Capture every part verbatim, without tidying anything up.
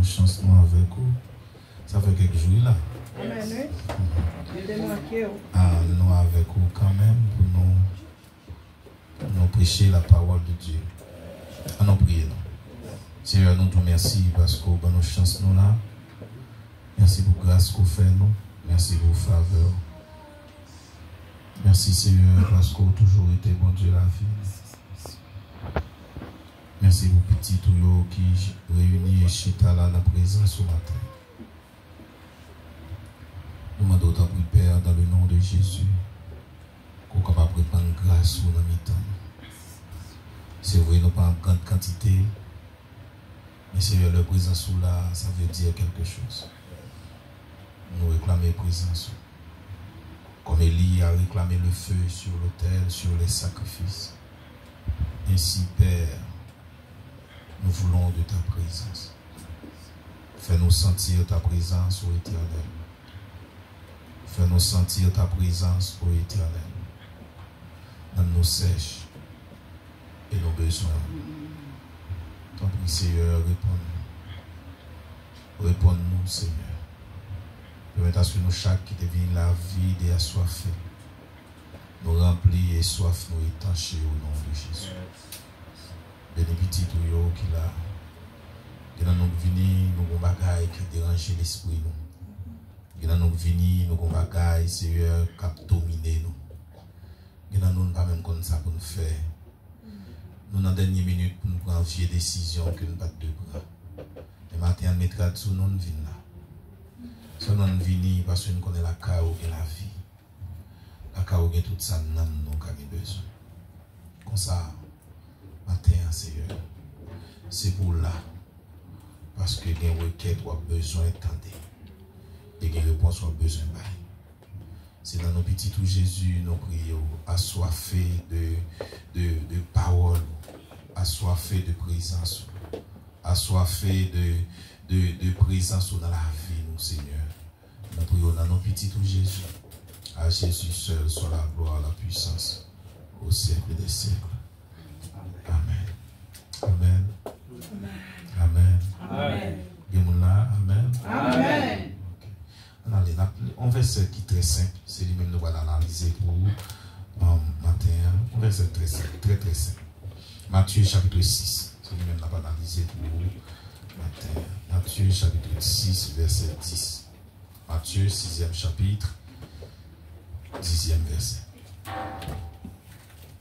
Chans nou avèk ou. Sa fè kèk jou wi la. Amèn, wi. Yo te manke w. Ah, nou avèk ou kanmenm pou nou, pou nou preche la parole de Dieu. An nou priye non. Senyè, nou di w mèsi paske w ban nou chans nou la. Mèsi pou gras ke w fè nou. Mèsi pou favè w. Mèsi Senyè paske w toujou rete Bondye lavi. Mèsi pou pitit ou yo ki reyini e chita la nan prezans ou maten. Nou mande w tanpri Pè, dans le nom de Jésus, ke w kapab repann gras ou nan mitan nou. Se vre nou pa an gran kantite, men Senyè, lè prezans ou la, sa vle di kèlke choz. Nou reklame prezans ou. Comme Élie a réclamé le feu sur l'autel, sur les sacrifices, ainsi, Père, nous voulons de ta présence. Fais-nous sentir ta présence, ô Éternel. Fais-nous sentir ta présence, ô Éternel. Nanm nou sèch e nou bezwen ou. Tanpri, Senyè, reponn nou. Reponn nou, Senyè. Pèmèt aske nou chak ki te vini la vide e aswafe, nou ranpli e swaf nou etanche, o non de Jezi. Beni pitit ou yo ki la. Gen nan nou k vini, nou gon bagay ki deranje lespri nou. Gen nan nou k vini, nou gon bagay, Senyè, k ap domine nou. Gen nan nou, nou pa menm konn sa pou n fè. Nou nan dènye minit pou n pran vye desizyon ke n pa t dwe pran. Men maten an, n met rad sou nou, n vin la. Sèlman n vini paske n konnen lakay ou gen lavi. Lakay ou gen tout sa nanm nou ka gen bezwen. Konsa, maten an, Senyè, se pou w la. Paske gen rekèt w ap bezwen tande. E gen repons w ap bezwen bay. Se nan non pitit ou Jezi nou priye w, aswafe de, de, de pawòl ou, aswafe de prezans ou, aswafe de, de, de prezans ou nan lavi nou, Senyè. Nou priye w nan non pitit ou Jezi. À Jésus seul soit la gloire, la puissance, au siècle des siècles. Amèn. Amèn. Amèn. Amèn. Gen moun la? Amèn. Amèn. Ok. Ann ale, n ap li yon vèsè ki trè senp. Se li menm nou pral analize pou, um, maten an. Yon vèsè trè senp, trè, trè senp. Matye chapit sis. Se li menm n ap analize pou maten an. Matye chapit sis, vèsè dis. Matye, sizyèm chapit, dizyèm vèsè.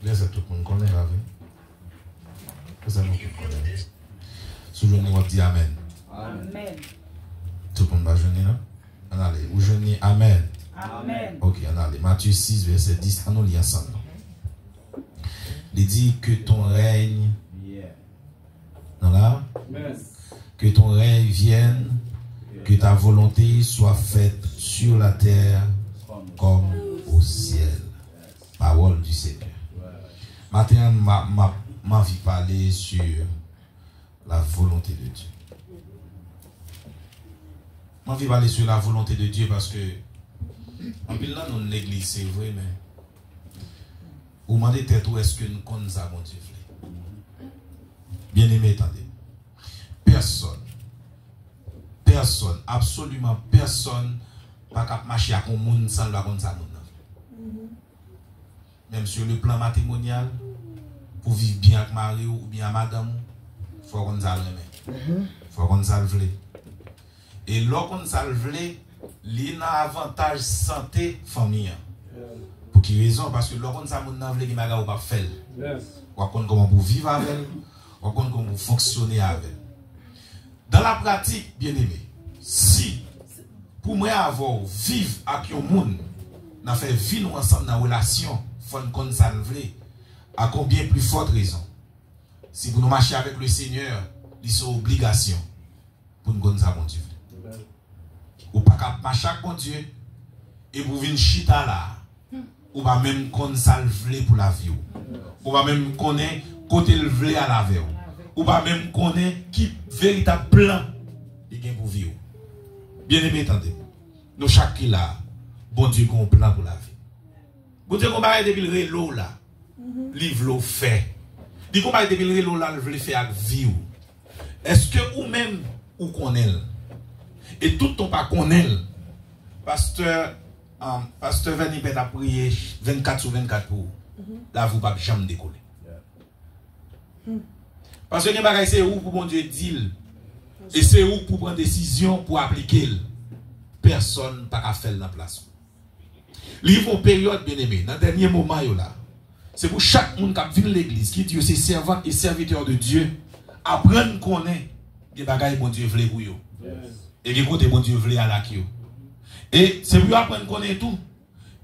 Vèsè tout moun konnen, pa vre? Vèsè nou tout konnen. Si w jwenn li, w ap di amèn. Amèn. Tout moun pa jwenn li, non? Ann ale. Ou jwenn li, amèn. Amèn. Ok, ann ale. Matye sis, vèsè dis, ann nou li ansanm. Li di, que ton règne, non la? Que ton règne vienne, que ta volonté soit faite sur la terre comme au ciel. Parole du Seigneur. Maten an, m a, m a, m anvi pale sur la volonté de Dieu. M anvi pale sur la volonté de Dieu paske anpil nan nou n legliz, se vre, men ou mande tèt ou, èske n konn sa Bondye vle? Byeneme, tande. Pèsonn, pèsonn, absoliman pèsonn pa ka ap mache ak yon moun san l pa konn sa moun nan vle. Menm sur le plan matrimonial, pou viv byen ak mari w oubyen a madanm ou, fò w konn sa l renmen. Fò w konn sa l vle. E lè w konn sa l vle, li nan avantaj sante fanmi an. Pou ki rezon? Paske lè w konn sa moun nan vle, gen bagay ou p ap fè l. W ap konn kòman pou w viv avè l, w ap konn kòman pou w fonksyone avè l. Dans la pratique, byeneme, si pou mwen avè w viv ak yon moun, n ap fè vi nou ansanm nan relasyon, fò n konn sa n vle. À combien plus forte raison, si pou nou mache avèk le Senyè, li se yon obligasyon pou n konn sa Bondye vle. Ou pa ka ap mache ak Bondye epi w vin chita la a. Ou pa menm konn sa l vle pou lavi w. Ou pa menm konnen kote l vle al avè w. Ou pa menm konnen ki veritab plan li gen pou vi w. Byeneme, tande m. Nou chak ki la a, Bondye gen yon plan pou lavi w. Bondye gen yon bagay depi l rele w la, li vle w fè. Li gen yon bagay depi l rele w la, l vle fè ak vi w. Èske ou menm, ou konnen l. E tout tan w pa konnen l, pastè, um, pastè Vernier pèt ap priye vennkat sou vennkat pou ou. Lavi w p ap janm dekole. Paske gen bagay se ou pou Bondye di l. E se ou pou pran desizyon pou aplike l. Pèsonn pa ka fè l nan plas ou. Li rive yon peryòd, byeneme, nan dènye moman yo la, se pou chak moun k ap vin legliz, ki di yo se sèvant e sèvitè de Dye, aprann konnen gen bagay Bondye vle pou yo. E gen kote Bondye vle al ak yo. E se pou yo aprann konnen tou,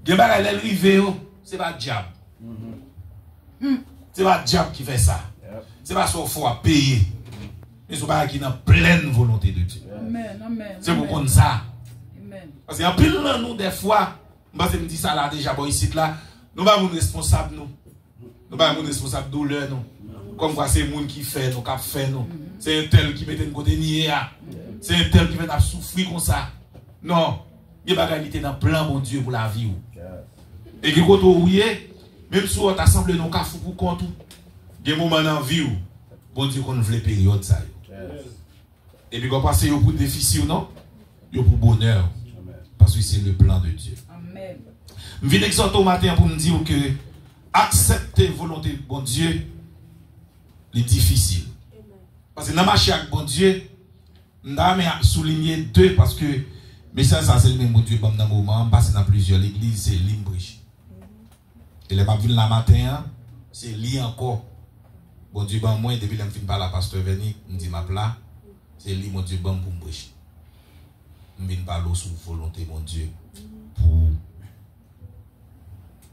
gen bagay lè l rive yo, se pa dyab. Se pa dyab ki fè sa. Se pa sa w fè w ap peye. Men se yon bagay ki nan plèn volonte de Dye. Amèn, amèn. Se pou konn sa. Paske anpil nan nou, dèfwa, m panse m di sa la deja bò isit la, nou bay moun responsab nou. Nou bay moun responsab doulè nou. Kòmkwa se moun ki fè nou, k ap fè nou. Se entèl ki mete n kote n ye a. Se entèl ki fè n ap soufri konsa. Non. Gen bagay li te nan plan Bondye pou lavi w. E gen kote w ye, menm si w ta sanble nan yon kafou pou kont ou, gen moman nan vi w, Bondye konn vle peryòd sa yo. Epi w panse yo pou defisi w, non. Yo pou bonè w. Paske se le plan de Dieu. M vin egzòte w maten an pou m di w ke aksepte volonte Bondye, li difisil. Paske nan mache ak Bondye, m ta renmen soulinye de, paske mesaj sa se li menm Bondye ban m nan moman an, m pase nan plizyè legliz, se li m preche. E lè m ap vin la maten an, se li ankò Bondye ban mwen, depi lè m fin pale a pastè Vernier, m di m ap la, se li Bondye ban m pou m preche. M vin pale w sou volonte Bondye pou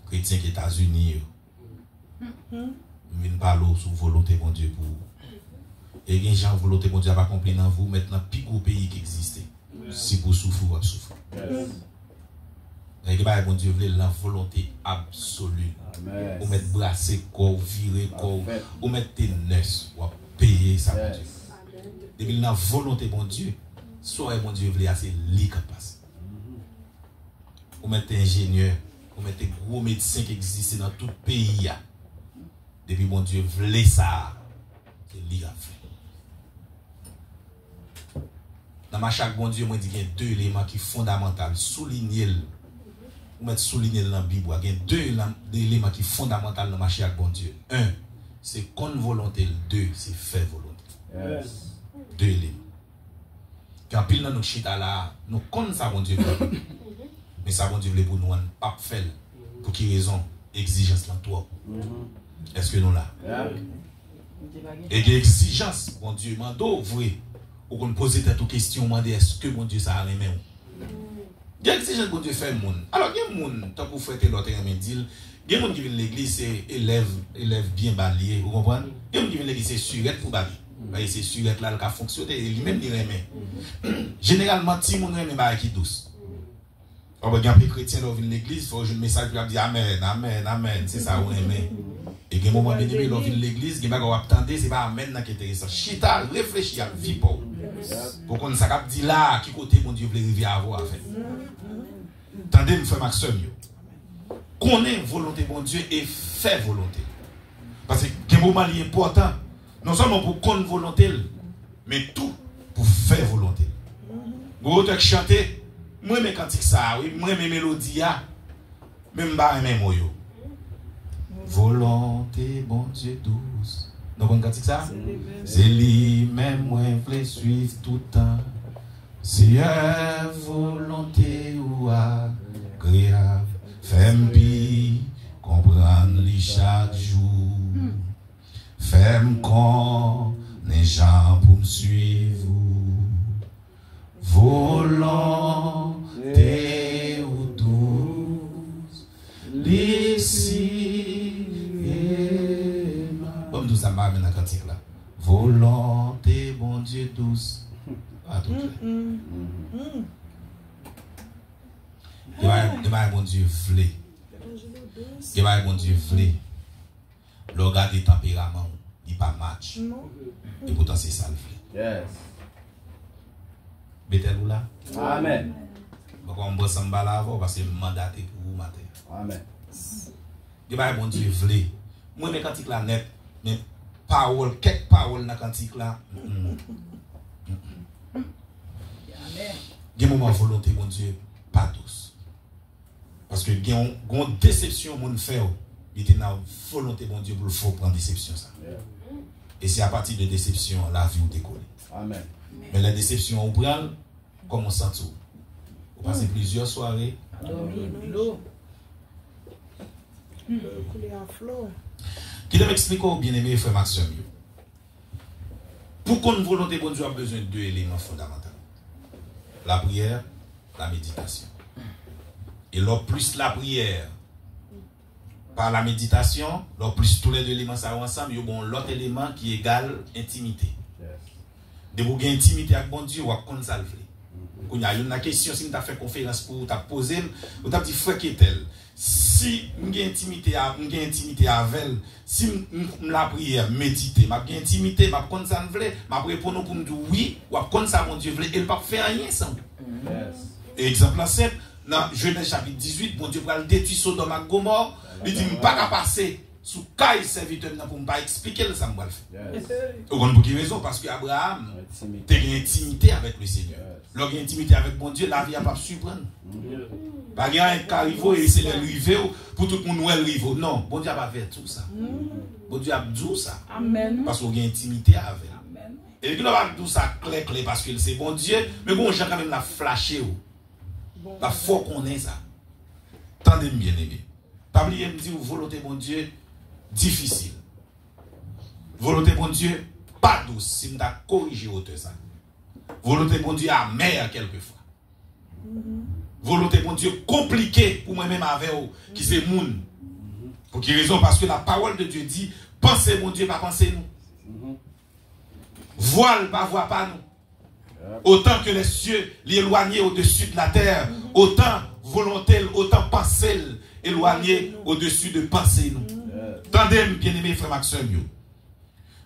kretyen k Etazini yo. M vin pale w sou volonte Bondye pou ou. E gen jan volonte Bondye ap akonpli nan vi w, mèt nan pi gwo peyi ki egziste. Si pou soufri w ap soufri. Gen bagay Bondye vle l nan volonte absoli. Ou mèt brase kò w, vire kò w, ou mèt te nès, w ap peye sa Bondye vle. Depi l nan volonte Bondye, sa w wè Bondye vle a se li k ap pase. Ou mèt te enjenyè, ou mèt te gwo medsen ki egziste nan tout peyi a. Depi Bondye vle sa a, se li k ap fè. Nan mache ak Bondye, mwen di gen de eleman ki fondamantal. Soulinye l. Ou mèt soulinye l nan Bib ou a. Gen de eleman ki fondamantal nan mache ak Bondye. En, se konn volonte l. De, se fè volonte l. De eleman. Gen anpil nan nou k chita la a, nou konn sa Bondye vle pou nou. Men sa Bondye vle pou nou an, n p ap fè l. Pou ki rezon? Egzijans lan twòp. Èske nou la? E gen egzijans Bondye mande w vre. Ou konn poze tèt ou kesyon, ou mande èske Bondye sa a renmen w? Gen egzijans Bondye fè moun. Alò, gen moun, tankou frè Telò te renmen di l, gen moun ki vin legliz, se elèv, elèv byen ba l ye, ou konprann? Gen moun ki vin legliz, se sirèt pou ba l. Paske se sirèt la, l ka fonksyone, e li menm li renmen. Jeneralman, timoun renmen bagay ki dous. Ou konprann, gen anpil kretyen, lè w vin legliz, fò w jwenn mesaj pou y ap di amèn, amèn, amèn, se sa ou renmen. E gen moman, byeneme, lè w vin legliz, gen bagay w ap tande, se pa amèn nan ki enteresan. Chita, reflechi ak vi pa w. Pou w konn sa k ap di la a, ki kote Bondye vle rive avè w avè l. Tande m, frè m ak sè m yo. Konnen volonte Bondye e fè volonte l. Paske gen moman li enpòtan, non sèlman pou w konn volonte l, men tou pou fè volonte l. Gon otè k chante, m renmen kantik sa a, wi, m renmen melodi a, men m pa renmen mo yo. Volonte Bondye dous. Nou konn kantik sa a? Se li menm mwen vle swiv tout tan. Seyè, volonte ou agreyab, fè m pi konprann li chak jou. Fè m konnen jan pou m swiv ou. Volonte ou dous, li si. Ban m di w sa m pa renmen nan kantik la. Volonte Bondye dous. Pa twò klè. Gen bagay, gen bagay Bondye vle. Gen bagay Bondye vle. Lè w gade tanperaman w, li pa match. Epoutan se sa l vle. Betèl ou la? Amèn. Mwen kwè m pran sanm pa la avè w paske m mandate pou ou maten an. Amèn. Gen bagay Bondye vle. Mwen renmen kantik la nèt, men pawòl, kèk pawòl nan kantik la. Mm, mm, mm, mm. Gen moman volonte Bondye pa dous. Paske gen yon, gen yon desepsyon moun fè w, li te nan volonte Bondye pou l fè w pran desepsyon sa. E se apati de desepsyon an lavi w dekole. Amen. Men lè desepsyon an ou pran l, kòman w santi w? Ou pase plizyè sware. Dòmi dlo. Koule a flò. Kite m eksplike w, byeneme frè m ak sè m yo. Pou konn volonte Bondye, w ap bezwen de eleman fondamantal. Lapriyè, lameditasyon. E lè w plis lapriyè pa lameditasyon, lè w plis toulède eleman sa yo ansanm, yo ba w yon lòt eleman ki egal entimite. Depi w gen entimite ak Bondye, w ap konn sa l vle. Kounye a, youn nan kesyon, si m ta fè konferans pou ou, ou t ap poze m, ou t ap di, frè Ketel, si m gen entimite a, m gen entimite avè l, si m, m, m lapriyè, m medite, m ap gen entimite, m ap konn sa m vle, m ap reponn ou pou m di w wi, w ap konn sa Bondye vle, e l p ap fè anyen san ou. Egzanp lan senp, nan Jenèz chapit dizuit, Bondye pral detwi Sodòm ak Gomò, li di, m pa ka pase sou kay sèvitè m nan pou m pa eksplike l sa m pral fè. Ou konn pou ki rezon? Paske Abraham te gen entimite avèk Lesenyè. Lè w gen entimite avèk Bondye, lavi a p ap siprann. Pa gen anyen k ka rive w e se lè l rive w pou tout moun wè l rive w. Non, Bondye ap avèti w sa. Bondye ap di w sa. Paske w gen entimite avè l. E li p ap di w sa klè klè paske l se Bondye, men gen yon jan kanmenm l ap flache w. L ap fè w konnen sa. Tande m byeneme. Pa bliye m di w volonte Bondye difisil. Volonte Bondye pa dous, si m ta korije otè sa. Volonte Bondye amè kèlkefwa. Volonte Bondye konplike pou mwen menm avè w ki se moun. Pou ki rezon? Paske la parole de Dieu di, panse Bondye pa panse nou. Vwa l pa vwa pa nou. Autant que les cieux li éloigné au-dessus de la terre, autant volonte l, autant panse l éloigné au-dessus de panse nou. Tande m, byeneme frè m ak sè m yo.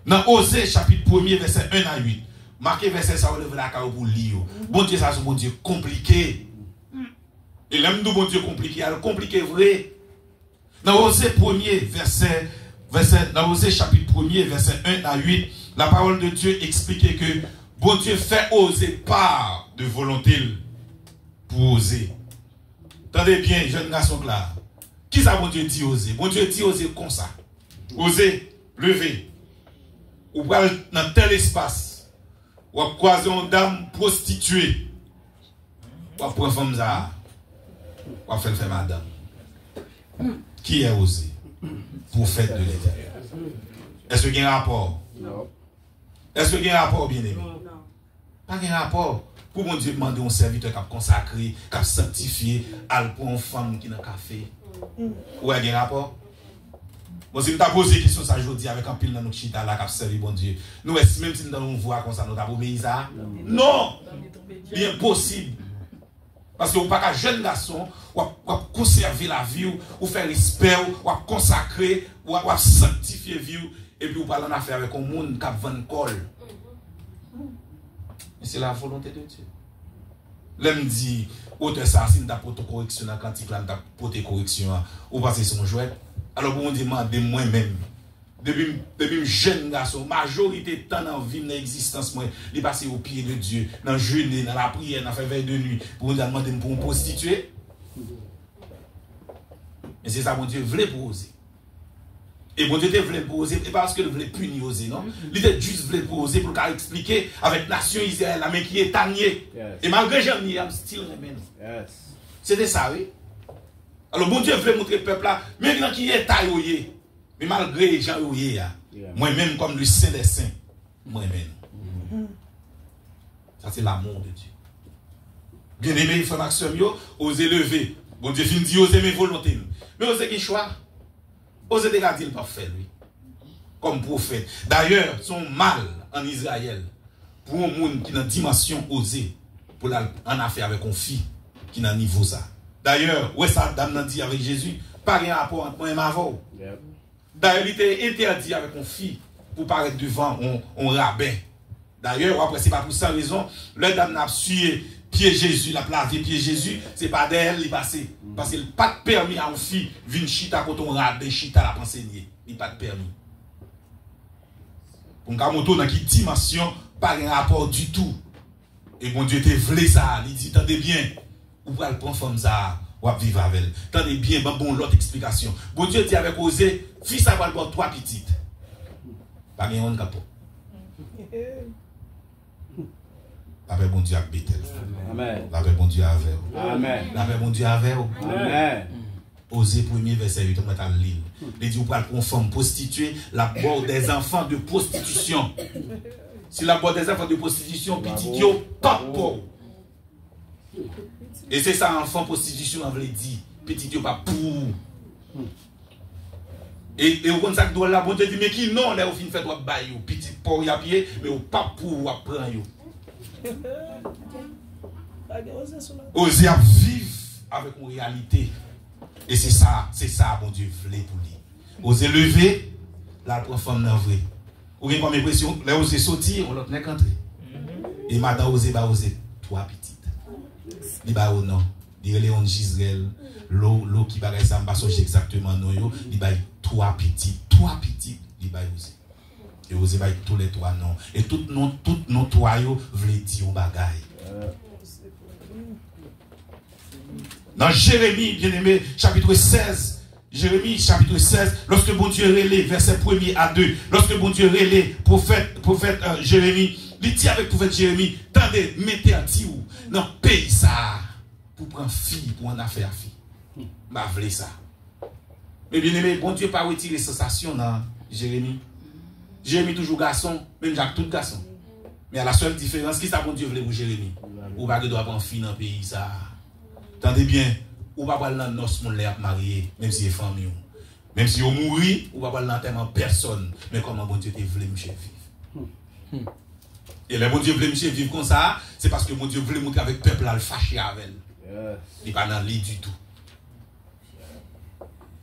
Nan Oze chapit premye, vèsè en a uit, make vèsè sa yo leve lakay ou pou li yo. Bondye sa se yon Bondye konplike. E lè m di w Bondye konplike, al konplike vre. Nan Oze premye, vèsè, vèsè, nan Oze chapit premye, vèsè en a uit, la parole de Dieu eksplike ke Bondye fè Oze pa de volonte l pou Oze. Tande byen, jèn gason k la. Kisa Bondye di Oze? Bondye di Oze konsa, Oze, leve. Ou pral nan tèl espas. W ap kwaze yon dam pwostitye. W ap pran fanm sa a. W ap fè l fè madanm. Kiyès Oze? Pwofèt de Letènèl. Èske gen rapò? Èske gen rapò, byeneme? Pa gen rapò. Pou Bondye mande yon sèvitè k ap konsakre, k ap sanktifye, al pran yon fanm ki nan kafe. Ou wè gen rapò? Bon, si m ta poze kesyon sa jodi avèk anpil nan nou k chita la k ap sèvi Bondye, nou wè si menm si n tande yon vwa konsa nou t ap obeyi sa? Non! Li enposib. Paske ou pa ka jèn gason, w ap, w ap konsève lavi w, ou fè respè w, w ap konsakre, w ap, w ap sanktifye vi w, epi ou pral annafè avèk yon moun k ap vann kò l. Men se la volonte de Dye. Lè m di otè sa a, si m ta pote koreksyon nan kantik la, m ta pote koreksyon an. Ou panse se yon jwèt? Alò pou Bondye mande m mwen menm, depi m, depi m jèn gason, majorite tan nan vi m, nan egzistans mwen, li pase o pye de Dye, nan jene, nan lapriyè, nan fè vèy de nwi, pou Bondye al mande m pou yon pwostitye? Men se sa Bondye vle pou Oze. E Bondye te vle l pou Oze, e pa paske l vle pini Oze, non. Li te jis vle pou Oze pou l ka eksplike avèk nasyon Izrayèl la, men ki eta n ye. E malgre jan n ye a, m still renmen nou. Se te sa, wi. Alò, Bondye vle montre pèp la, men nan ki eta yo ye. Men malgre jan yo ye a, mwen menm kòm le Sen dè sen, m renmen nou. Sa se l'amour de Dieu. Byeneme, frè m ak sè m yo, Oze leve. Bondye fin di Oze, men volonte m. Men Oze gen chwa. Oze te ka di l p ap fè l, wi. Kòm pwofèt. Dayè, se yon mal ann Izrayèl pou yon moun ki nan dimansyon Oze pou l al annafè avèk yon fi ki nan nivo sa. Dayè, ou wè sa dam nan di avèk Jezi, pa gen rapò ant mwen menm avè w. Dayè, li te entèdi avèk yon fi pou parèt devan yon, yon raben. Dayè, w ap wè se pa pou san rezon, lè dam nan ap siye pye Jezi, l ap lave pye Jezi, se pa dèyè l li pase. Paske l pa t pèmi a yon fi vin chita kote yon raben chita l ap ansenye. Li pa t pèmi. Pou m ka montre w nan ki dimansyon pa gen rapò ditou. E Bondye te vle sa, li di, tande byen, ou pral pran fanm sa a, w ap viv avè l. Tande byen, ban m ba w yon lòt eksplikasyon. Bondye di avèk Oze, fi sa a pral ba w twa pitit. Pa gen yonn k ap pran. Lapè Bondye ak Betèl. Amèn. Lapè Bondye avè w. Amèn. Lapè Bondye avè w. Amèn. Oze premye vèsè uit, mwen t al li l. Li di, ou pral pran yon fanm pwostitye, l ap ba w des enfants de prostitution. Si l ap ba w des enfants de prostitution, pitit yo p ap pou w. E se sa enfant prostitution an vle di. Pitit yo p ap pou ou. E, e ou konn sa k dwòl la, Bondye di, men ki non lè yo fin fèt w ap ba yo. Pitit pa w y ap ye, men yo p ap pou ou, w ap pran yo. Oze ap viv avèk yon reyalite. E se sa, se sa Bondye vle pou li. Oze leve, l al pran fanm nan vre. Ou gen kòm enpresyon, lè Oze soti, yon lòt nèg antre. E madan Oze ba Oze twa pitit. Li ba yo non. Li rele youn Jizrèl, Lo, Loki, bagay sa, m pa sonje egzakteman non yo. Li bay twa pitit, twa pitit, li bay Oze. E Oze bay toulètwa non. E tout non, tout non twa yo vle di yon bagay. Nan Jeremi, byeneme, chapit sèz, Jeremi, chapit sèz, lòske Bondye rele, vèsè premye a de, lòske Bondye rele pwofèt, pwofèt euh, Jeremi, li di avèk pwofèt Jeremi, tande, m entèdi w nan peyi sa a pou pran fi, pou annafè a fi. M pa vle sa. Men byeneme, Bondye pa retire sansasyon nan Jeremi. Jeremi toujou gason, menm jan ak tout gason. Men a la sèl diferans, kisa Bondye vle pou Jeremi? Ou pa gen dwa pran fi nan peyi sa a. Tande byen, ou pa pral nan nòs moun lè y ap marye, menm si se fanmi w. Menm si yo mouri, ou pa pral nan antèman pèsòn. Men kòman Bondye te vle misye viv. E lè Bondye vle misye viv konsa, se paske Bondye vle montre avèk pèp la l fache avè l. Li pa nan li ditou.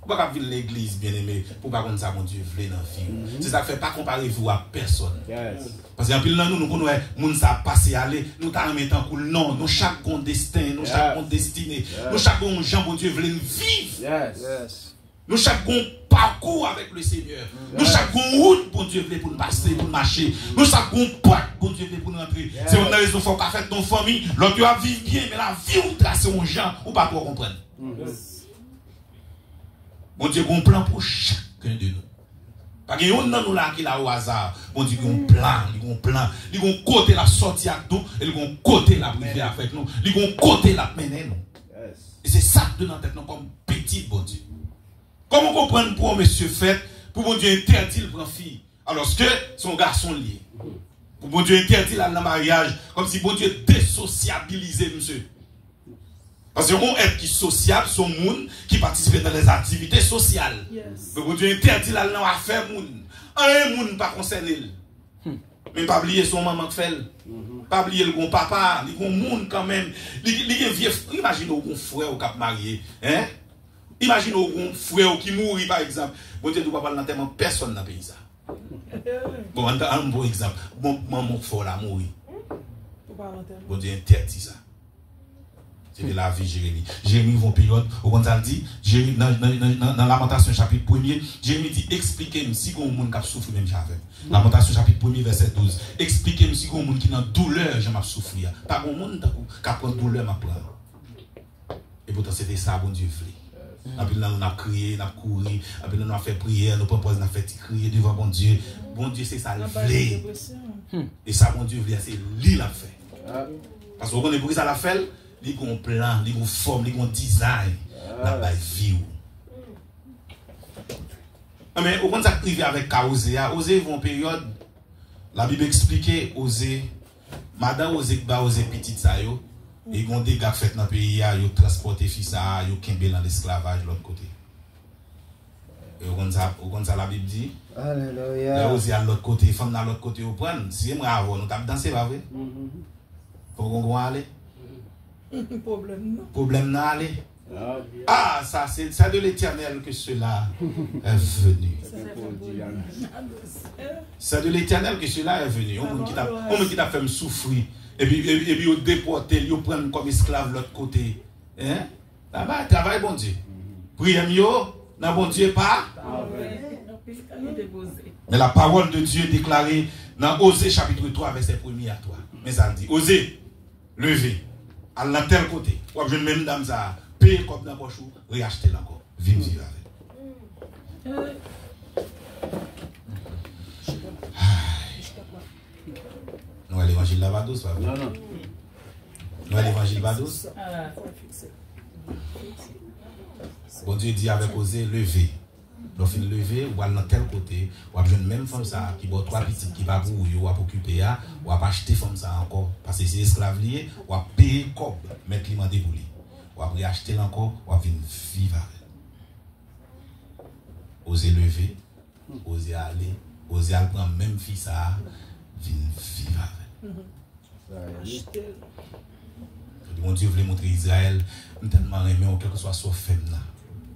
Ou pa ka ap vin legliz, byeneme, pou w pa konn sa Bondye vle nan vi w. Se sa k fè pa konpare vi w ak pèsòn. Paske anpil nan nou, nou konn wè moun sa ap pase ale, nou ta renmen tankou l. Non, nou chak gon desten, nou chak gon destine. Nou chak gon yon jan Bondye vle n viv. Nou chak gon pakou avèk le Senyè. Nou chak gon wout Bondye vle pou n pase, pou n mache. Nou chak gon pòt Bondye vle pou n rantre. Se youn nan rezon fè w ka fèt nan yon fanmi, lòt yo ap viv byen, men lavi w trase yon jan ou pa twò konprann. Bondye gon plan pou chak ken de nou. Pa gen youn nan nou la ki la o aza. Bondye gon plan, li gon plan. Li gon kote l ap sòti ak nou, e li gon kote l ap rive avèk nou. Li gon kote l ap mennen nou. E se sa k dwe nan tèt nou kòm pitit Bondye. Kòman w konprann pou yon mesye fèt, pou Bondye entèdi l pran fi, alòske se yon gason l ye? Pou Bondye entèdi l al nan maryaj, kòmsi Bondye desosyabilize misye. Paske yon èt ki sosyab, se yon moun ki patisipe nan lèzaktivite sosyal. Men Bondye entèdi l al nan afè moun. Anyen moun pa konsène l. Men pa bliye se yon manman k fè l. Pa bliye l gon papa, li gon moun kanmenm. Li, li gen vye, imajine w gon frè w k ap marye, en? Imajine w gon frè w ki mouri, pa egzanp. Bondye di w pa pral nan antèman pèsòn nan peyi sa. Bon, ann, ann pran egzanp. Bon, manman w k fè w la mouri. Bondye entèdi sa. Se te lavi Jeremi. Jeremi rive yon peryòd, ou konn sa l di? Jeremi, nan, nan, nan, nan, nan Lamantasyon chapit premye, Jeremi di, eksplike m si gen yon moun k ap soufri menm jan avè m. Lamantasyon chapit premye, vèsè douz. Eksplike m si gen yon moun ki nan doulè jan m ap soufri a. Pa gen yon moun tankou k ap pran doulè m ap pran an. E poutan se te sa Bondye vle. Anpil nan nou n ap kriye, n ap kouri, anpil nan nou ap fè priyè, nou pran pòz n ap fè ti kriye devan Bondye. Bondye se sa l vle. E sa Bondye vle a, se li l ap fè. Paske ou konnen poukisa l ap fè l? Li gon plan, li gon fòm, li gon dizay l ap bay vi w. Enben, ou konn sa k rive avèk ka Oze a? Oze rive yon peryòd, Labib eksplike Oze, madan Oze k ba Oze pitit sa yo, e gon dega k fèt nan peyi a, yo transpòte fi sa a, yo kenbe l an lesklavaj lòt kote. E ou konn sa, ou konn sa Labib di? Lè Oze al lòt kote, fanm nan lòt kote yo pran l. Si se mwen avè w, nou t ap danse, pa vre? Poko gon ale. Pwoblèm nan. Pwoblèm nan ale. Ah, ça, c'est, c'est de l'Éternel que cela est venu. C'est de l'Éternel que cela est venu. Yon moun ki t ap, yon moun ki t ap fè m soufri. Epi, epi, epi yo depòte l, yo pran l kòm esklav lòt kote. Hein? Travay, travay Bondye. Priyè m yo nan Bondye pa. Men la parole de Dieu déclarée nan Oze chapit twa, vèsè premye a twa. Men sa l di. Oze, Leve. Al nan tèl kote. W ap jwenn menm dam sa a. Peye kòb nan pòch ou, reyachte l ankò. Vin viv avè l. Nou wè levanjil la pa dous, pa vre? Non, non. Nou wè levanjil pa dous? Bondye di avèk Oze, leve. Lè w fin leve, w al nan tèl kote, w ap jwenn menm fanm sa a ki ba w twa pitit ki pa pou ou yo, w ap okipe a, w ap achte fanm sa a ankò. Paske se esklav li ye, w ap peye kòb mèt li mande pou li. W ap reyachte l ankò, w ap vin viv avè l. Oze leve, Oze ale, Oze al pran menm fi sa a, vin viv avè l. Sa e li. Bondye vle montre Izrayèl, m tèlman renmen w, kèlkeswa sa w fè m nan,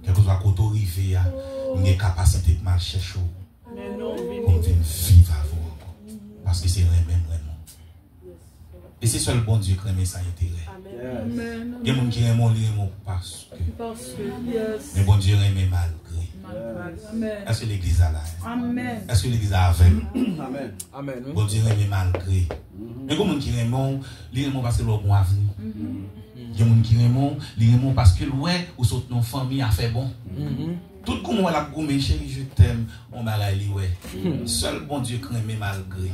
kèlkeswa kote w rive a, m gen kapasite pou m al chèche w, pou m vin viv avè w ankò. Paske se renmen m renmen w. E se sèl Bondye k renmen san enterè. Gen moun ki renmen w, li renmen w paske. Men Bondye renmen malgre. Èske legliz la la? Èske legliz la avè m? Bondye renmen malgre. Men gen moun ki renmen w, li renmen w paske l wè w gon avni. Gen moun ki renmen w, li renmen w paske l wè ou sot nan yon fanmi afè bon. Tout goumen w wè l ap goumen, cheri, je t'aime, yon bagay li wè. Sèl Bondye k renmen malgre.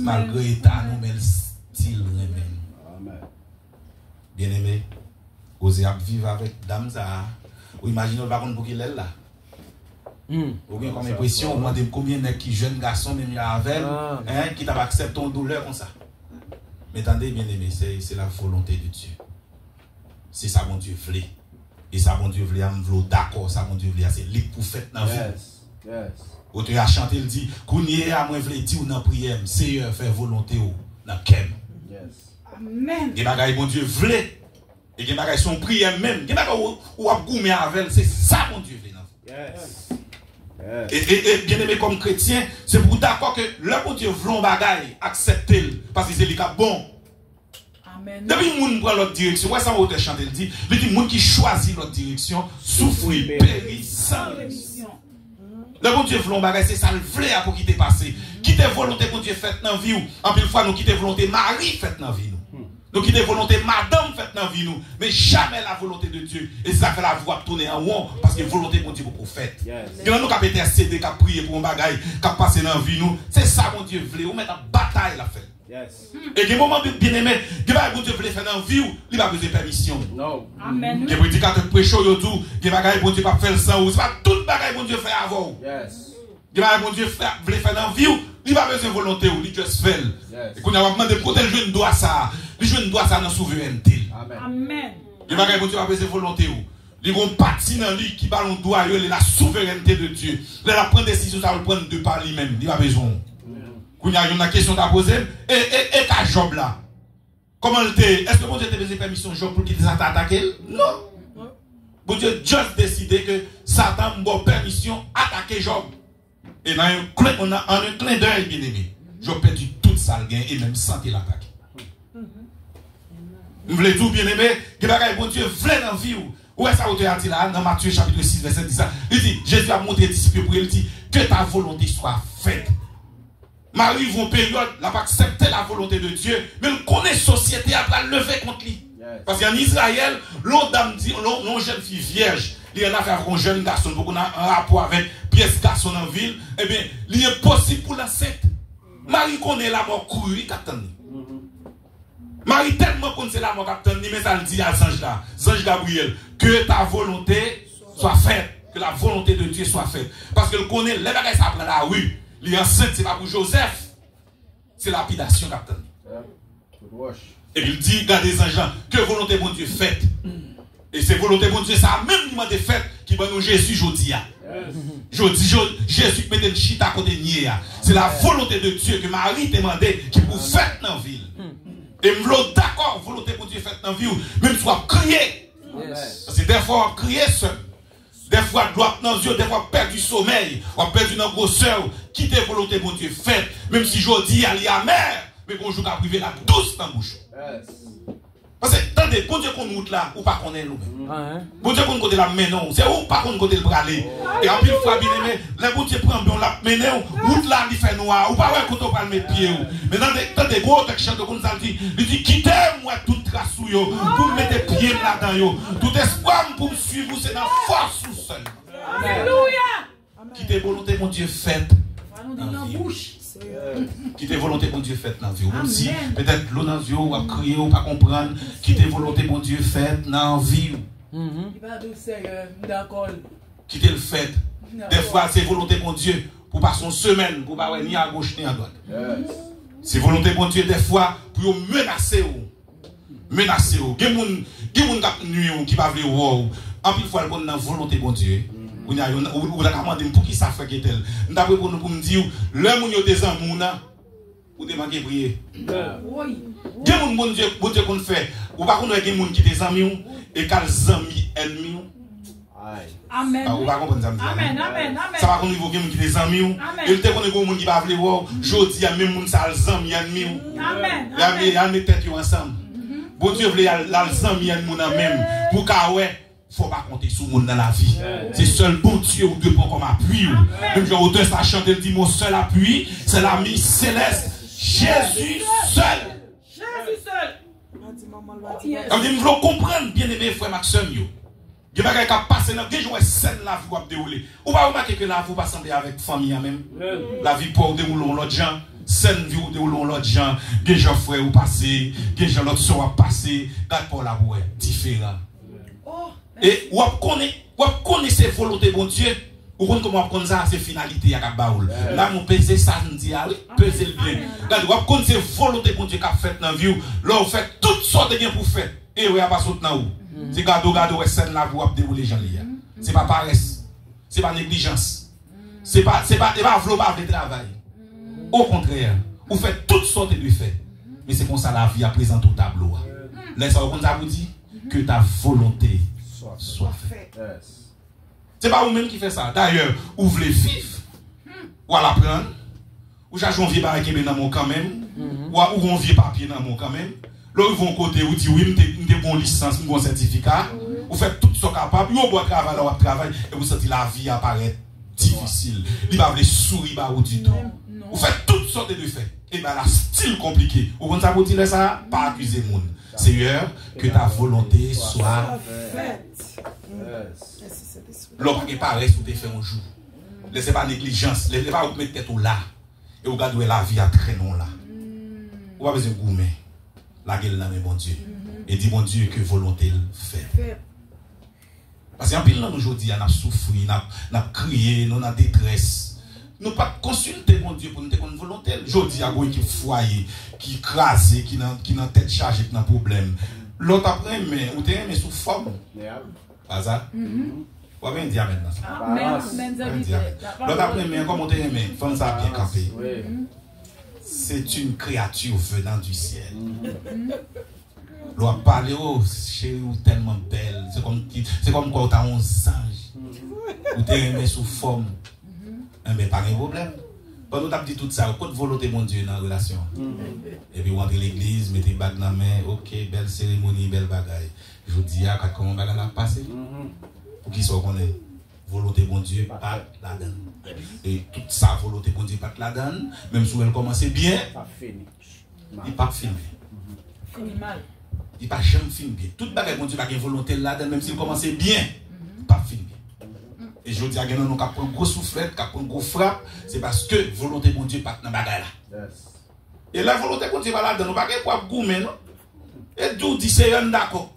Malgre eta nou, men l still renmen nou. Byeneme, Oze ap viv avèk dam sa a. Ou imajine w pa konn pou kilè l la. Ou gen kòm enpresyon, ou mande m konbyen nèg ki jèn gason menm jan avè l, en, ki t ap aksepte yon doulè konsa. Men tande, byeneme, se, se la volonte de Dye. Se sa Bondye vle. E sa Bondye vle a, m vle w dakò, sa Bondye vle a, se li k pou fèt nan vi w. Otè a chante, l di, kounye a, mwen vle di w nan priyè m, Seyè, fè volonte w nan kè m. Gen bagay Bondye vle, e gen bagay se yon priyè menm. Gen bagay ou, ou ap goumen avè l, se sa Bondye vle nan vi w. E, e, e byeneme, kòm kretyen, se pou w dakò ke lè Bondye vle yon bagay, aksepte l, paske se li k ap bon. Depi moun pran lòt direksyon, wè sa otè chante l di, li di moun ki chwazi lòt direksyon soufri, peri san remisyon. Lè Bondye vle yon bagay, se sa l vle a pou ki te pase. Kite volonte Bondye fèt nan vi w. Anpil fwa, nou kite volonte mari fèt nan vi nou. Nou kite volonte madanm fèt nan vi nou. Men jamè la volonte de Dye. E se sa k fè lavi w ap tounen an won, paske volonte Bondye poko fèt. Gen nan nou k ap entèsede, k ap priye pou yon bagay k ap pase nan vi nou. Se sa Bondye vle. Ou mèt ap batay, l ap fè l. E gen moman, byeneme, gen bagay Bondye vle fè nan vi w, li pa bezwen pèmisyon w. Gen predikatè k preche w, yo di w, gen bagay Bondye p ap fè l san ou. Se pa tout bagay Bondye fè avè w. Gen bagay Bondye fè, vle fè nan vi w, li pa bezwen volonte w, li just fè l. E kounye a w ap mande kote l jwenn dwa sa a. Li jwenn dwa sa a nan souverènte l. Gen bagay Bondye pa bezwen volonte w. Li gon pati nan li ki ba l yon dwa yo rele la souverènte de Dye. Lè l ap pran desizyon sa yo, l pran de pa li menm, li pa bezwen w. Kounye a, youn nan kesyon ta poze m, e, e, e ka Jòb la? Kòman l te ye? Èske Bondye te bezwen pèmisyon Jòb pou l kite Satan atake l? Non. Bondye just deside ke Satan, m ba w pèmisyon atake Jòb. E nan yon klen, nan, an yon klen dèy, byeneme, Jòb pèdi tout sa l gen e menm sante l atake. M vle di w, byeneme, gen bagay Bondye vle nan vi w. Ou wè sa otè a di la, nan Matye chapit sis, vèsè dis la. Li di, Jezi ap montre disip yo pou yo, li di, que ta volonté soit faite. Mari rive yon peryòd, l ap aksepte la volonte de Dye, men l konnen sosyete a pral leve kont li. Paske ann Izrayèl, lè yon dam di, lè yon, lè yon jèn fi vyèj, li annafè avèk yon jèn gason, poko nan, an rapò avèk pyès gason nan vil, ebyen, li enposib pou l ansent. Mari konnen lanmò kouri k ap tann li. Mari tèlman konn se lanmò k ap tann li, men sa l di a zanj la, zanj Gabriyèl, que ta volonté soit faite, que la volonté de Dieu soit faite. Paske l konnen lè bagay sa pran lari, li ansent, se pa pou Jozèf, se lapidasyon k ap tann li. Epi l di, gade zanj lan, que volonté Bondye fèt. E se volonte Bondye sa a menm li mande fèt ki ban nou Jezi jodi a. Jodi, Jo- Jezi ki mete n chita kote n ye a. Se la volonte de Dye ke Mari te mande ki pou fèt nan vi l. E m vle w dakò, volonte Bondye fèt nan vi w, menm si w ap kriye. Paske dèfwa w ap kriye, sè m. Dèfwa dlo ap nan zye w, dèfwa w ap pèdi somèy, w ap pèdi nan gwosè w. Kite volonte Bondye fèt, menm si jodi a li amè, men gon jou k ap rive l ap dous nan bouch ou. Paske, tande, Bondye konn wout la, ou pa konnen l ou menm. Bondye konn kote l ap mennen w, se ou k pa konn kote l prale. E anpil fwa, byeneme, lè Bondye pran men w, l ap mennen w, wout la, li fè nwa, ou pa wè kote w pral met pye w. Men tande, tande, gwo tèks chante, ou konn sa l di? Li di, kite m wè yo, pou m mete pye m ladan yo. Tout espwa m pou m swiv ou, se nan fòs ou sèlman. Alelouya! Kite volonte Bondye fèt nan vi w. Kite volonte Bondye fèt nan vi w. Menm si petèt dlo nan zye w, w ap kriye, ou pa konprann, kite volonte Bondye fèt nan vi w. Li pa dous, Seyè, m dakò. Kite l fèt. Dèfwa, se volonte Bondye pou pase yon semèn, pou pa wè ni agoch ni adwat. Se volonte Bondye, dèfwa, pou yo menase w. Menase w. Gen moun, gen moun k ap nui w, ki pa vle wè w. Anpil fwa, l konn nan volonte Bondye. Kounye a, yo, ou, ou ta ka mande m, "Poukisa, frè Ketel?" M t ap reponn ou pou m di w, lè moun yo te zanmi w nan, ou te manke priye. Gen moun Bondye, Bondye konn fè. Ou pa konn wè gen moun ki te zanmi w, e k al zanmi ènmi w. Amèn. Ah, ou pa konprann sa m di a, non? Amèn, amèn, amèn. Sa pa konn rive w, gen moun ki te zanmi w, amèn, e l te konn gen yon moun ki pa vle wè w. Jodi a, menm moun sa a al zanmi ènmi w. Amèn, y al, amèn, y al met tèt yo ansanm. Bondye vle y al, l al zanmi ènmi w nan menm, pou w ka wè, fò w pa konte sou moun nan lavi. Se sèl Bondye ou dwe pran kòm apui w. Amèn. Menm jan otè sa chante, l di, "Mon seul appui, c'est l'ami céleste, Jésus seul." Jezi sèl. Sa vle di, m vle w konprann, byeneme frè m ak sè m yo. Gen bagay k ap pase nan, gen jou w wè sèn lavi w ap dewoule. Ou pa remake ke lavi w pa sanble avèk fanmi an menm? Lavi pa w dewoule yon lòt jan, sèn vi w dewoule yon lòt jan. Gen jan frè w pase, gen jan lòt sè w ap pase. Gad pa w la pou w wè, diferan. E w ap konnen, w ap konnen se volonte Bondye. Ou konn kòman w ap konn sa? Se finalite a k ap ba w l. La, nou peze sa m di a, wi. Peze l byen. Gade, w ap konn se volonte Bondye k ap fèt nan vi w. Lè w fè tout sa w te gen pou w fè, erè a pa sot nan ou. Se gade w gade w wè sèn lavi w ap dewoule jan li ye a. Se pa parès. Se pa neglijans. Se pa, se pa, e pa vle w pa vle travay. Okontrè, ou fè tout sa w te dwe fè. Men se konsa lavi a prezante w tablo a. Lè sa a, ou konn sa pou w di? Que ta volonté soit faite. Se pa ou menm ki fè sa. Dayè, ou vle viv, w al aprann, ou chache yon vye bagay kenbe nan men w kanmenm, ou a, ou gen yon vye papye nan men w kanmenm. Lè w rive yon kote, ou di, "Wi, m te, m te gen yon lisans, m gen yon sètifika." Ou fè tout sa w kapab, yon bò travay la w ap travay, epi w santi lavi a parèt difisil. Li pa vle souri ba ou ditou. Ou fè tout sa w te dwe fè. E bagay la still konplike. Ou konn sa pou w di lè sa a? Pa akize moun. Seyè, ke ta volonte swa fèt. Lè w pa gen parès ou te fè yon jou. Lè se pa neglijans. Lè se pa ou k met tèt ou la. E ou gade wè lavi a trennen w la. Ou pa bezwen goumen. Lage l nan men Bondye. E di Bondye ke volonte l fèt. Paske anpil nan nou jodi a, n ap soufri, n ap, n ap kriye, nou nan detrès. Nou pa t konsilte Bondye pou nou te konn volonte l. Jodi a, gon ekip fwaye ki kraze, ki nan, ki nan tèt chaje, ki nan pwoblèm. Lè w t ap renmen, ou te renmen sou fòm. Pa sa? W ap di amèn nan sa. Amèn, amèn, zanmi. Lè w t ap renmen, kòman w te renmen fanm sa byen kanpe? C'est une créature venant du ciel. Lè w ap pale, "Oh, cheri, ou tèlman bèl." Se kòm ki, se kòm kwa ou ta yon zanj. Ou te renmen sou fòm. Enben, pa gen pwoblèm. Pandan w t ap di tout sa yo, kot volonte Bondye nan relasyon an? Epi w antre legliz, mete bag nan men, oke, bèl seremoni, bèl bagay. Jodi a, gad kòman bagay la ap pase. Poukisa w konnen? Volonte Bondye pa t ladan l. E tout sa volonte Bondye pa t ladan l, menm si w wè l kòmanse byen, li p ap fin byen. Fini mal. Li pa janm fin byen. Tout bagay Bondye pa gen volonte l ladan l, menm si l kòmanse byen, li p ap fin byen. E jodi a, gen nan nou k ap pran gwo souflèt, k ap pran gwo frap, se paske volonte Bondye pa t nan bagay la. E lè volonte Bondye pa ladan l, ou pa gen pou ap goumen, non. E di w di, "Seyè, m dakò."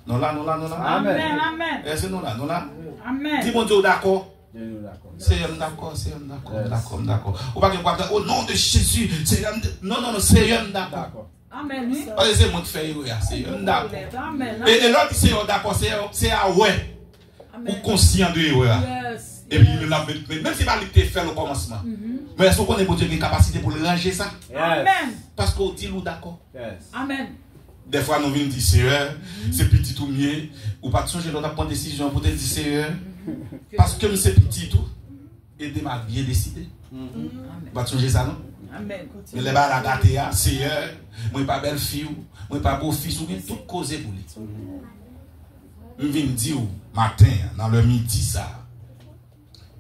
Nou la, nou la, nou la? Amèn, amèn. Èske nou la, nou la? Amèn. Di Bondye ou dakò. Seyè, m dakò, Seyè, m dakò, m dakò, m dakò. Ou pa gen pou ap di, "O non de Jezi, Seyè, m de-," non, non, non, Seyè, m dakò. Amèn, wi. Paske se mwen ki fè erè a, Seyè, m dakò. Amèn. E, e lè w di Seyè, w dakò, Seyè, Seyè a wè. Ou konsyan de erè a. Epi li menm l ap met, men, menm si pa li ki te fè l okòmansman. Men èske w konnen Bondye gen kapasite pou l ranje sa? Amèn. Paske w di l ou dakò. Amèn. Dèfwa nou vin di, "Seyè, se pitit ou m ye." Ou pa t sonje lè w t ap pran desizyon pou w te di, "Seyè, paske m se pitit ou, ede m a byen deside." Ou pa t sonje sa, non? Men lè bagay la gate a, "Seyè, mwen pa bèlfi w, mwen pa bofis ou, gen tout koze pou li." M vin di w maten an, nan lè midi sa a,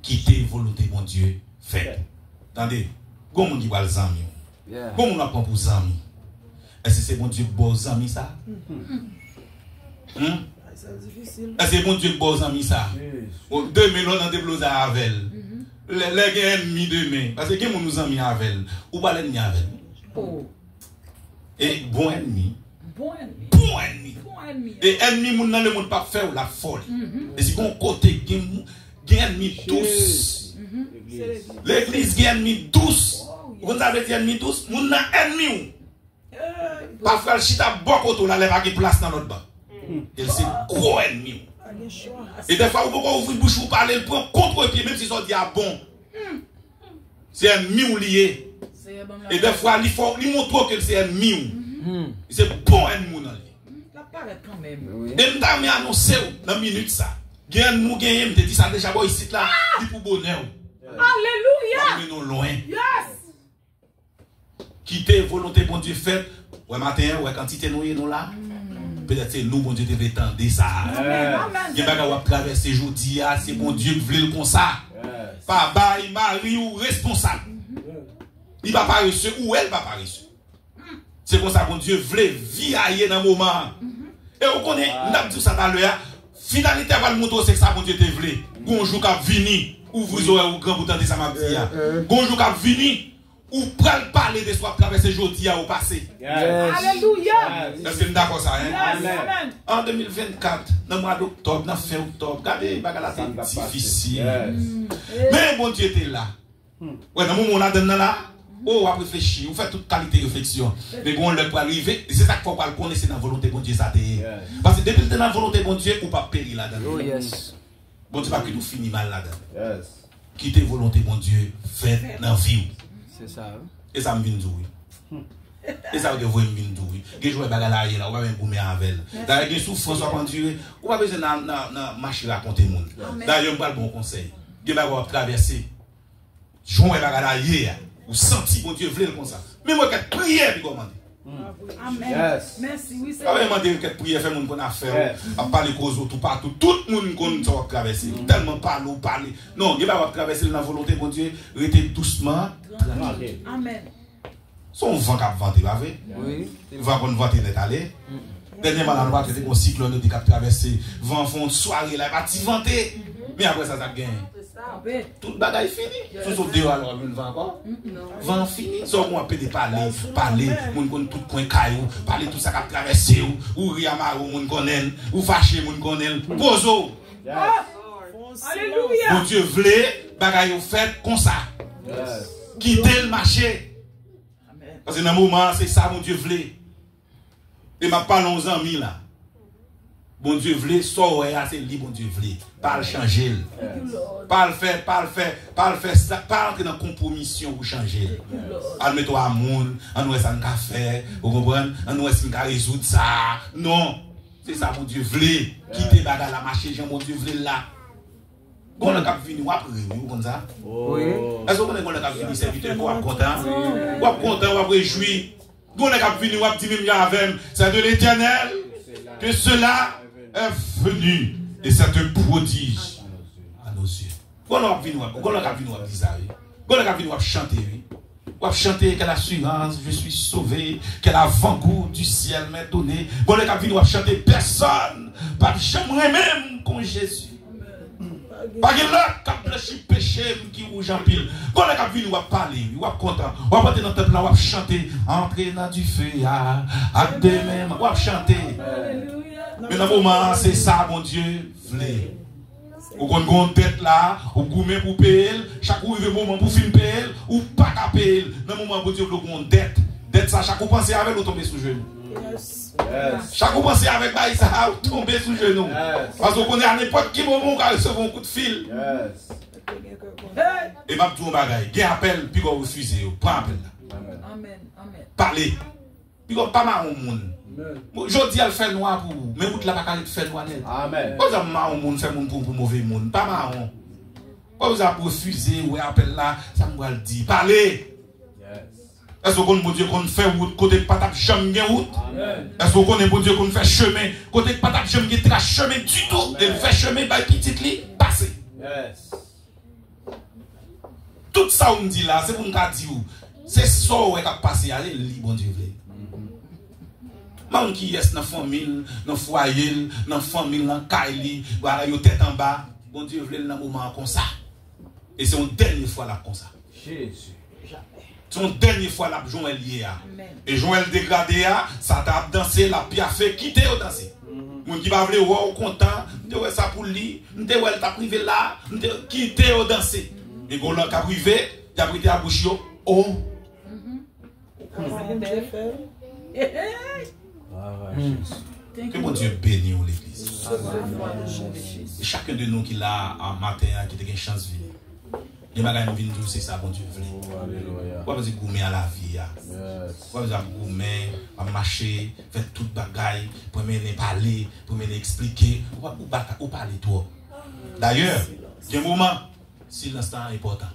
kite volonte Bondye fèt. Tande, gon moun ki pral zanmi w. Gon moun w ap pran pou zanmi. Èske se Bondye k ba w zanmi sa? Hmm? Èske se Bondye k ba w zanmi sa? Bon, demen lè w nan deblozay avè l. Lè, lè gen ènmi demen, paske gen moun ou zanmi avè l, ou pral ènmi avè l. E bon ènmi. Bon ènmi. Bon ènmi. Bon ènmi. E ènmi moun nan lemonn p ap fè w, l ap fè w li. E si gon kote gen mou- gen ènmi dous. Legliz gen ènmi dous. Ou konn sa vle di ènmi dous? Moun nan ènmi w. Pafwa l chita bò kote w la, lè pa gen plas nan lòt ban. E l se gwo ènmi w. E dèfwa ou poko ouvri bouch ou pale, l pran kontrepye, menm si sa w di a bon. Se ènmi w li ye. E dèfwa li fè w, li montre w ke l se ènmi w. Li se bon ènmi w nan li. E m ta renmen anonse w nan minit sa. Gen ènmi w genyen, m te di sa deja bò isit la, li pou bonè w. Alelouya! L ap mennen w lwen. Kite volonte Bondye fèt. Wè maten an, wè kantite nou ye nou la. Petèt se nou Bondye te vle tande sa. Gen bagay w ap travèse jodi a, se Bondye k vle l konsa. Pa bay mari w responsab. Li pa parese, ou wè l pa parese. Se konsa Bondye vle vi a ye nan moman an. E ou konnen, n ap di w sa talè a, finalite a pral montre w se sa Bondye te vle. Gon jou k ap vini, ouvri zòrèy ou gran pou tande sa m ap di a. Gon jou k ap vini, ou pral pale de sa w ap travèse jodi a ou pase. Alelouya! Èske n dakò sa, en? An de mil vennkat, nan mwa doktòb, nan fen oktòb, gade bagay la te difisil. Men Bondye te la. Wè, nan moman w ladann nan la, o, w ap reflechi, ou fè tout kalite refleksyon. Men gon lè pral rive, e se sa k fè w pral konnen se nan volonte Bondye sa te ye. Paske depi l te nan volonte Bondye, ou p ap peri ladann. Bondye p ap kite w fini mal ladann. Kite volonte Bondye fèt nan vi w. Se sa, wi. E sa m vin di w, wi. E sa yo te voye m vin di w, wi. Gen jou w wè bagay la ye la, ou pa menm goumen avè l. Dayè, gen soufrans w ap andire, ou pa bezwen nan, nan, nan mache rakonte moun. Dayè, m pral ba w yon konsèy. Gen bagay w ap travèse. Jan w wè bagay la ye a, ou santi Bondye vle l konsa. Menm rekèt priyè, piga w mande. Amèn. Mèsi, wi, Senyè. Pa vle mande rekèt priyè, fè moun konn afè w, ap pale koze w toupatou. Tout moun konn sa w ap travèse. Tèlman pale, w pale. Non, gen bagay w ap travèse l nan volonte Bondye, rete dousman, trankil. Amèn. Se yon van k ap vante, pa vre? Wi. Van konn vante nèt ale. Dènyèman la, nou pa tande gon siklòn yo di k ap travèse. Van fè yon sware la, e pa ti vante. Men apre sa, sa k genyen? Tout bagay fini. Si w sot deyò a la, w ap jwenn van ankò? Van fini. Sa w konn ap pede pale, pale. Moun konn tout kwen kay ou. Pale tout sa k ap travèse w. Ou ri a mari w, moun konnen l. Ou fache, moun konnen l. Poze w. Alelouya! Bondye vle bagay yo fèt konsa. Kite l mache. Paske nan moman an, se sa Bondye vle. E m ap pale yon zanmi la. Bondye vle, sa w wè a, se li Bondye vle. Pa al chanje l. Pa al fè, pa al fè, pa al fè sa, pa antre nan konpwomisyon pou chanje l. Al mete w a moun, ann wè sa n ka fè, ou konprann? Ann wè si n ka rezoud sa. Non. Se sa Bondye vle. Kite bagay la mache jan Bondye vle l la. Gon lè k ap vini, w ap ri, wi, ou konn sa? Wi. Èske w konnen gon lè k ap vini, sèvitè, ke w ap kontan? W ap kontan, w ap rejwi. Gon lè k ap vini, w ap di menm jan avè m, c'est de l'Éternel que cela est venu, et c'est un prodige à nos yeux. Gon lè w ap vini, w ap, gon lè k ap vini, w ap di sa, wi. Gon lè k ap vini, w ap chante, wi. W ap chante, quelle assurance, je suis sauvé, quel avant-goût du ciel m'est donné. Gon lè k ap vini, w ap chante, pèsonn p ap janm renmen m kon Jezi. Pa gen lòt k ap blanchi peche m ki wouj anpil. Gon lè k ap vini, w ap pale, wi, w ap kontan. W ap antre nan tanp la, w ap chante, antre nan dife a, ak de men, w ap chante. Men nan moman an, se sa Bondye vle. Ou konn gen yon dèt la, ou goumen pou peye l, chak ou rive moman pou fin peye l, ou pa ka peye l. Nan moman Bondye vle w gen yon dèt. Dèt sa, chak ou panse avè l, ou tonbe sou jenou. Chak ou panse avèk bagay sa, ou tonbe sou jenou. Paske ou konnen a nenpòt ki moman ou ka resevwa yon kout fil. E m ap di w yon bagay, gen apèl, piga w refize yo. Pran apèl la. Pale. Piga w pa mawon moun. Bon, jodi a l fè nwa pou ou, men wout la pa ka ret fè nwa nèt. Amèn. Pa bezwen mawon moun, fè moun pran w pou move moun. Pa mawon. Pa bezwen ap refize, wè apèl la, sa m pral di. Pale! Èske w konn Bondye konn fè wout kote k pa t ap janm gen wout? Èske w konnen Bondye konn fè chemen kote k pa t ap janm gen tras chemen ditou? E l fè chemen bay pitit li pase. Tout sa w m di la, se pou m ka di w, se sa w wè k ap pase a, se li Bondye vle. Kiyès nan fanmi l, nan fwaye l, nan fanmi l, nan kay li, bagay yo tèt anba, Bondye vle l nan moman an konsa. E se yon dènye fwa l ap konsa. Se yon dènye fwa l ap jan w wè l ye a. E jan w wè l degrade a, sa ta ap danse, l ap pyafe, kite yo danse. Moun ki pa vle wè w kontan, m te wè sa pou li, m te wè l t ap rive la, m te kite yo danse. E gon lè k ap rive, y ap rete a bouch yo, o. Ke Bondye beni w, legliz. E chacun de nou ki la a maten an, ki te gen chans vini. Gen bagay m vin di w, se sa Bondye vle. Ou pa bezwen goumen a lavi a. Ou pa bezwen ap goumen, ap mache, fè tout bagay, pou mennen pale, pou mennen eksplike. Ou pa, ou pa, ou pale twòp. Dayè, gen moman, silans lan enpòtan.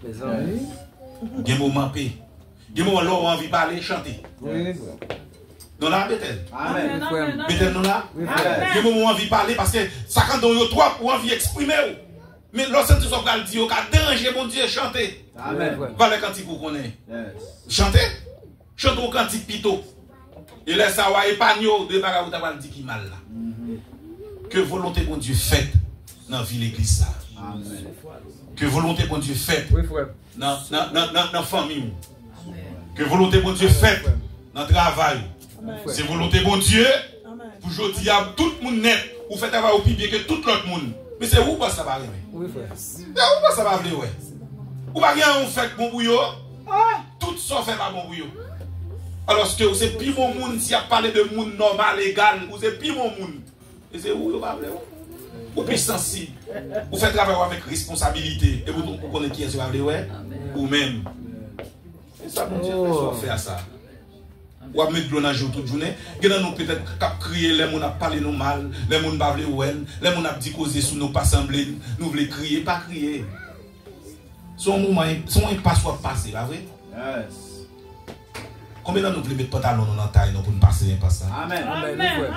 Gen moman pe. Gen moman lè w anvi pale, chante. Nou la, Betèl? Betèl, nou la? Gen moman w anvi pale paske sa k anndan w yo twòp, ou anvi eksprime w. Men lè w santi sa w pral di yo ka deranje Bondye, chante. Valè kantik ou konnen. Chante. Chante yon kantik pito. E lè sa a, w a epanye w de bagay ou ta pral di ki mal la. Ke volonte Bondye fèt nan vi legliz sa a. Ke volonte Bondye fèt nan, nan, nan, nan, nan fanmi w. Ke volonte Bondye fèt nan travay ou. Se volonte Bondye pou jodi a tout moun nèt. Ou fè travay ou pi byen ke tout lòt moun. Men se ou bòs la pa renmen. Se ou bòs la pa vle wè. Ou pa gen anyen ou fè k bon pou yo. Tout sa w fè pa bon pou yo. Alòske ou se pi bon moun, si y ap pale de moun nòmal, egal, ou se pi bon moun. E se ou yo pa vle wè. Ou pi sansib. Ou fè travay ou avèk responsabilite. Epi ou, ou konnen kiyès yo pa vle wè? Ou menm. E sa Bondye fè, sa w fè a sa. W ap met dlo nan je w tout jounen. Gen nan nou petèt k ap kriye lè moun ap pale nou mal, lè moun pa vle wè n, lè moun ap di koze sou nou pa sanble n, nou vle kriye, pa kriye. Se yon moman, se yon enpas w ap pase, pa vre? Konbyen nan nou vle met pantalon nou nan tay nou pou n pase enpas la?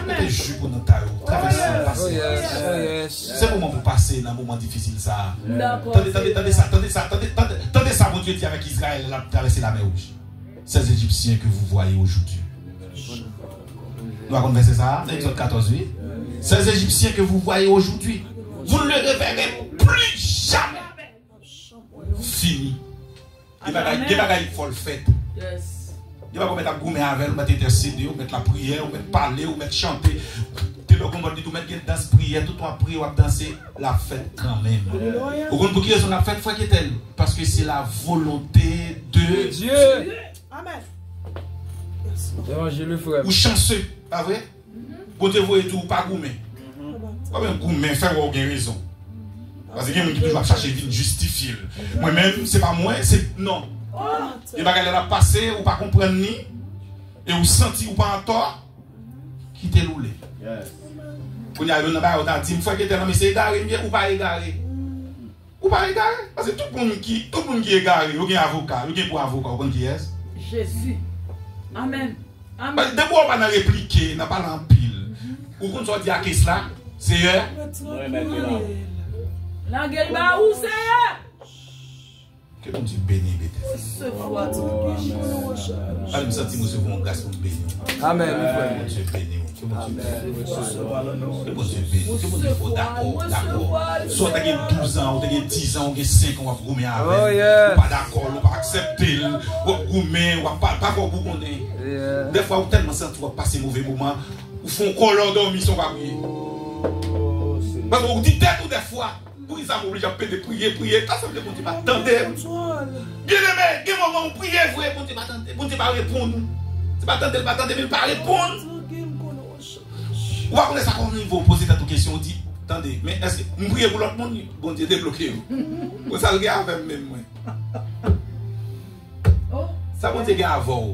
Mete jip ou nan tay ou, travèse, pase enpas la. Se moman pou pase nan moman difisil sa a. Tande, tande, tande sa, tande sa, tande, tande, tande sa Bondye di avèk Izrayèl lè l ap travèse Lamè Wouj. Ces Égyptiens que vous voyez aujourd'hui. Nou pa konn vèsè sa a? Nan Egzòd katòz, wi. Ces Égyptiens que vous voyez aujourd'hui, vous ne les reverrez plus jamais. Fini. Gen bagay, gen bagay fò l fèt. Gen bagay ou mèt ap goumen avè l, ou mèt entèsede, ou mèt lapriyè, ou mèt pale, ou mèt chante. Te lè w konprann li tou mèt gen dans priyè, tout tan w ap priye, w ap danse, l ap fèt kanmenm. Ou konn pou ki rezon l ap fèt, frè Ketel? Paske se la volonte de Dieu. Amèn. Levanjil, wi, frè. Ou chanse, pa vre? Bondye voye tou, ou pa goumen. Ou pa menm goumen, fè wè w gen rezon. Paske gen moun ki toujou ap chache vin jistifye l. Mwen menm, se pa mwen, se, non. Gen bagay lè l ap pase, ou pa konprann li, e ou santi ou pa antò, kite l woule. Kounye a, youn nan bagay ou ta di m, frè Ketel, non, mesye egare m ye, ou pa egare. Ou pa egare. Paske tout moun ki, tout moun ki egare, yo gen avoka, yo gen pou avoka, ou konn kiyès? Jezi. Amèn. Amèn. Depi w pa nan replike, nan pale anpil, ou konn sa w di a kes la? Seyè, mwen remèt li nan men w. Lage l ba ou, Seyè. Ke Bondye beni Betèl. Resevwa. Pale m santi m resevwa yon gras pou m beni w. Amèn, wi, frè. Bondye beni w. Ke Bondye beni w. Ke Bondye beni w. Ke Bondye fè w dakò, dakò. Si w te gen douz an, ou te gen diz an, ou gen senk an, w ap goumen avè l. Ou pa dakò l, ou pa aksepte l. W ap goumen, w ap pa, pa fè w pou konnen. Dèfwa, ou tèlman santi w ap pase move moman, ou fè yon kòlè w dòmi san w pa priye. Paske ou di tèt ou dèfwa, poukisa m oblije ap pede priye, priye, ta sanble Bondye pa tande m. Byeneme, gen moman ou priye vre, Bondye pa tande, Bondye pa reponn ou. Se pa tande l pa tande, men l pa reponn. Ou pa konnen sa konn rive w poze tèt ou kesyon, ou di, tande, men èske m priye pou lòt moun, Bondye debloke yo? Bon, sa l gen avè m menm mwen. Sa Bondye gen avè w?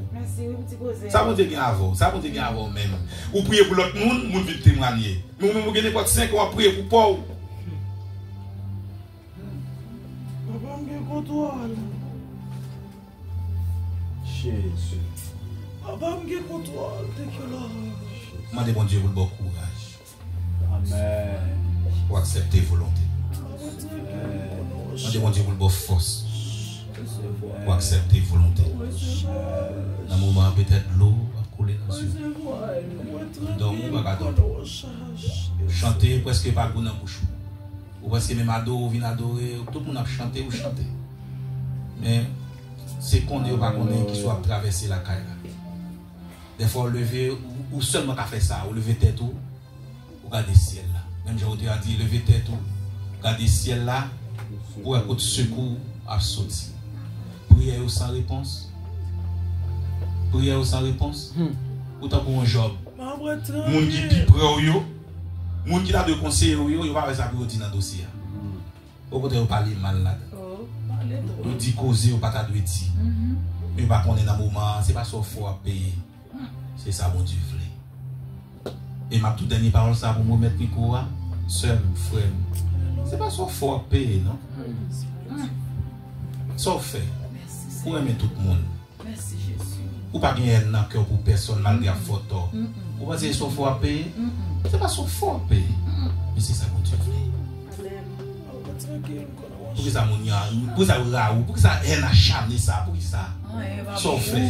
Sa Bondye gen avè w? Sa Bondye gen avè w menm? Ou priye pou lòt moun, moun vin temwanye. Men ou menm ou gen nenpòt senk an w ap priye pou pa w. Papa m gen kontwòl. Jezi. Papa m gen kontwòl. Thank you, Lord. Mande Bondye pou l ba w kouraj. Amèn. Pou aksepte volonte l. Mande Bondye pou l ba w fòs. Pou aksepte volonte l. Nan moman an, petèt dlo ap koule nan zye w. Dòmi, ou pa ka dòmi. Chante, prèske pa gou nan bouch ou. Ou prèske menm adore, ou vin adore, tout moun ap chante, ou chante. Men, se konnen ou pa konnen kisa w ap travèse lakay la. Dèfwa, ou leve, ou, ou sèlman ka fè sa, ou leve tèt ou, ou gade syèl la. Menm jan ou te a di, leve tèt ou, gade syèl la, pou wè kot sekou ap soti. Priyè yo san repons. Priyè yo san repons. Ou tankou yon Jòb. Moun ki pi pre w yo, moun ki ta dwe konseye w yo, yo pa wè sa pou yo di nan dosye a. Okontrè, yo pale mal ladan. Yo di koze yo pa ta dwe di. Men yo pa konnen nan moman an, se pa sa w fè w ap peye. Se sa Bondye vle. E m ap tou dènye pawòl sa pou m remèt mikwo a. Sè m, frè m, se pa sa w fè w ap peye, non. Sa w fè pou renmen tout moun. Ou pa gen hèn nan kè w pou pèsòn malgre y ap fè w tò. Ou panse se sa w fè w ap peye? Se pa sa w fè w ap peye. Men se sa Bondye vle. Poukisa moun yo, poukisa yo rayi w? Poukisa hèn acharne sa? Poukisa? Sa w fè?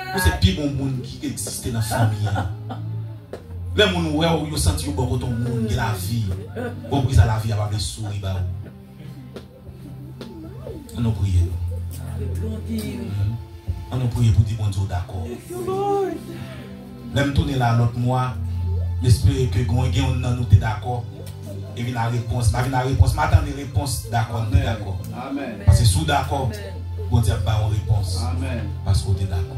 Ou se pi bon moun ki egziste nan fanmi an. Lè moun wè w, yo santi yo bò kote yon moun gen lavi. Bon, poukisa lavi a pa vle souri ba ou? Ann nou priye, non. Ann nou priye pou di Bondye w dakò. Lè m tounen la lòt mwa, m espere ke gen, gen youn nan nou te dakò. E vin a repons, pa vin a repons, m atann repons dakò, nou te dakò. Paske si w dakò, Bondye ap ba w yon repons. Paske w te dakò.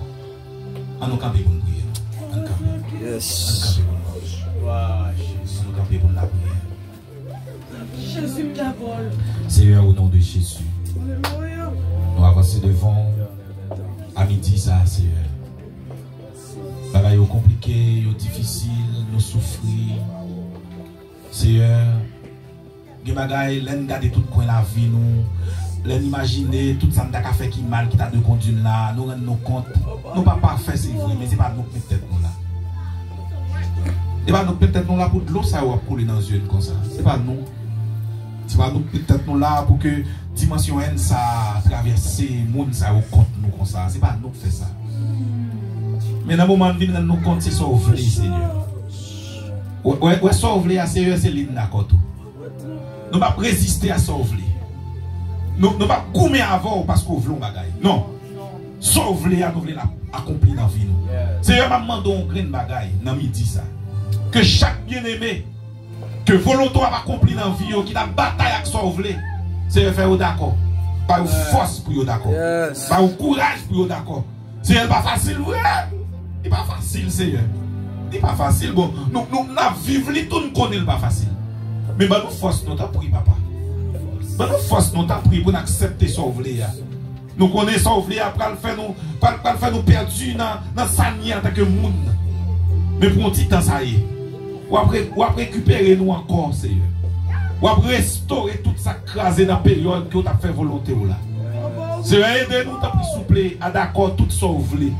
Ann nou kanpe pou n priye, non. Ann kanpe. Ann kanpe pou n priye. Ann nou kanpe pou n lapriyè. Jezi, m dakò. Seyè, o non de Jezi, nou avanse devan w a midi sa a, Seyè. Bagay yo konplike, yo difisil, nou soufri. Seyè, gen bagay, lè n gade tout kwen lavi nou, lè n imajine tout sa n ta ka fè ki mal, ki ta dwe kondi n la, nou rann nou kont, nou pa pafè, se vre, men se pa nou k met tèt nou la. E pa nou k met tèt nou la pou dlo sa yo ap koule nan zye n konsa. Se pa nou. Se pa nou k met tèt nou la pou ke dimansyon hèn sa a travèse moun sa yo kont nou konsa. Se pa nou k fè sa. Men nan moman n vin rann nou kont se sa w vle, Senyè. Wè, wè, wè sa w vle a, Senyè, se li n dakò tou. Nou p ap reziste a sa w vle. Nou, nou p ap goumen avè w paske w vle yon bagay. Non. Sa w vle a, nou vle l ap akonpli nan vi nou. Senyè, m ap mande w yon grenn bagay nan midi sa. Ke chak byeneme, ke volonte w ap akonpli nan vi yo, ki t ap batay ak sa w vle, Senyè, fè yo dakò. Ba yo fòs pou yo dakò. Ba yo kouraj pou yo dakò. Senyè, li pa fasil vre. Li pa fasil, Senyè. Li pa fasil. Bon, nou, nou, n ap viv li tou, n konnen li pa fasil. Men ban nou fòs, nou, tanpri, papa. Ban nou fòs, nou, tanpri, pou n aksepte sa w vle a. Nou konnen sa w vle a pral fè nou, pral, pral fè nou pèdi nan, nan sa n ye antanke moun. Men pou yon ti tan sa ye. W ap re-, w ap rekipere nou ankò, Senyè. W ap restore tout sa k kraze nan peryòd ke w t ap fè volonte w la. Senyè, ede nou, tanpri, souple, a dakò tout sa w vle.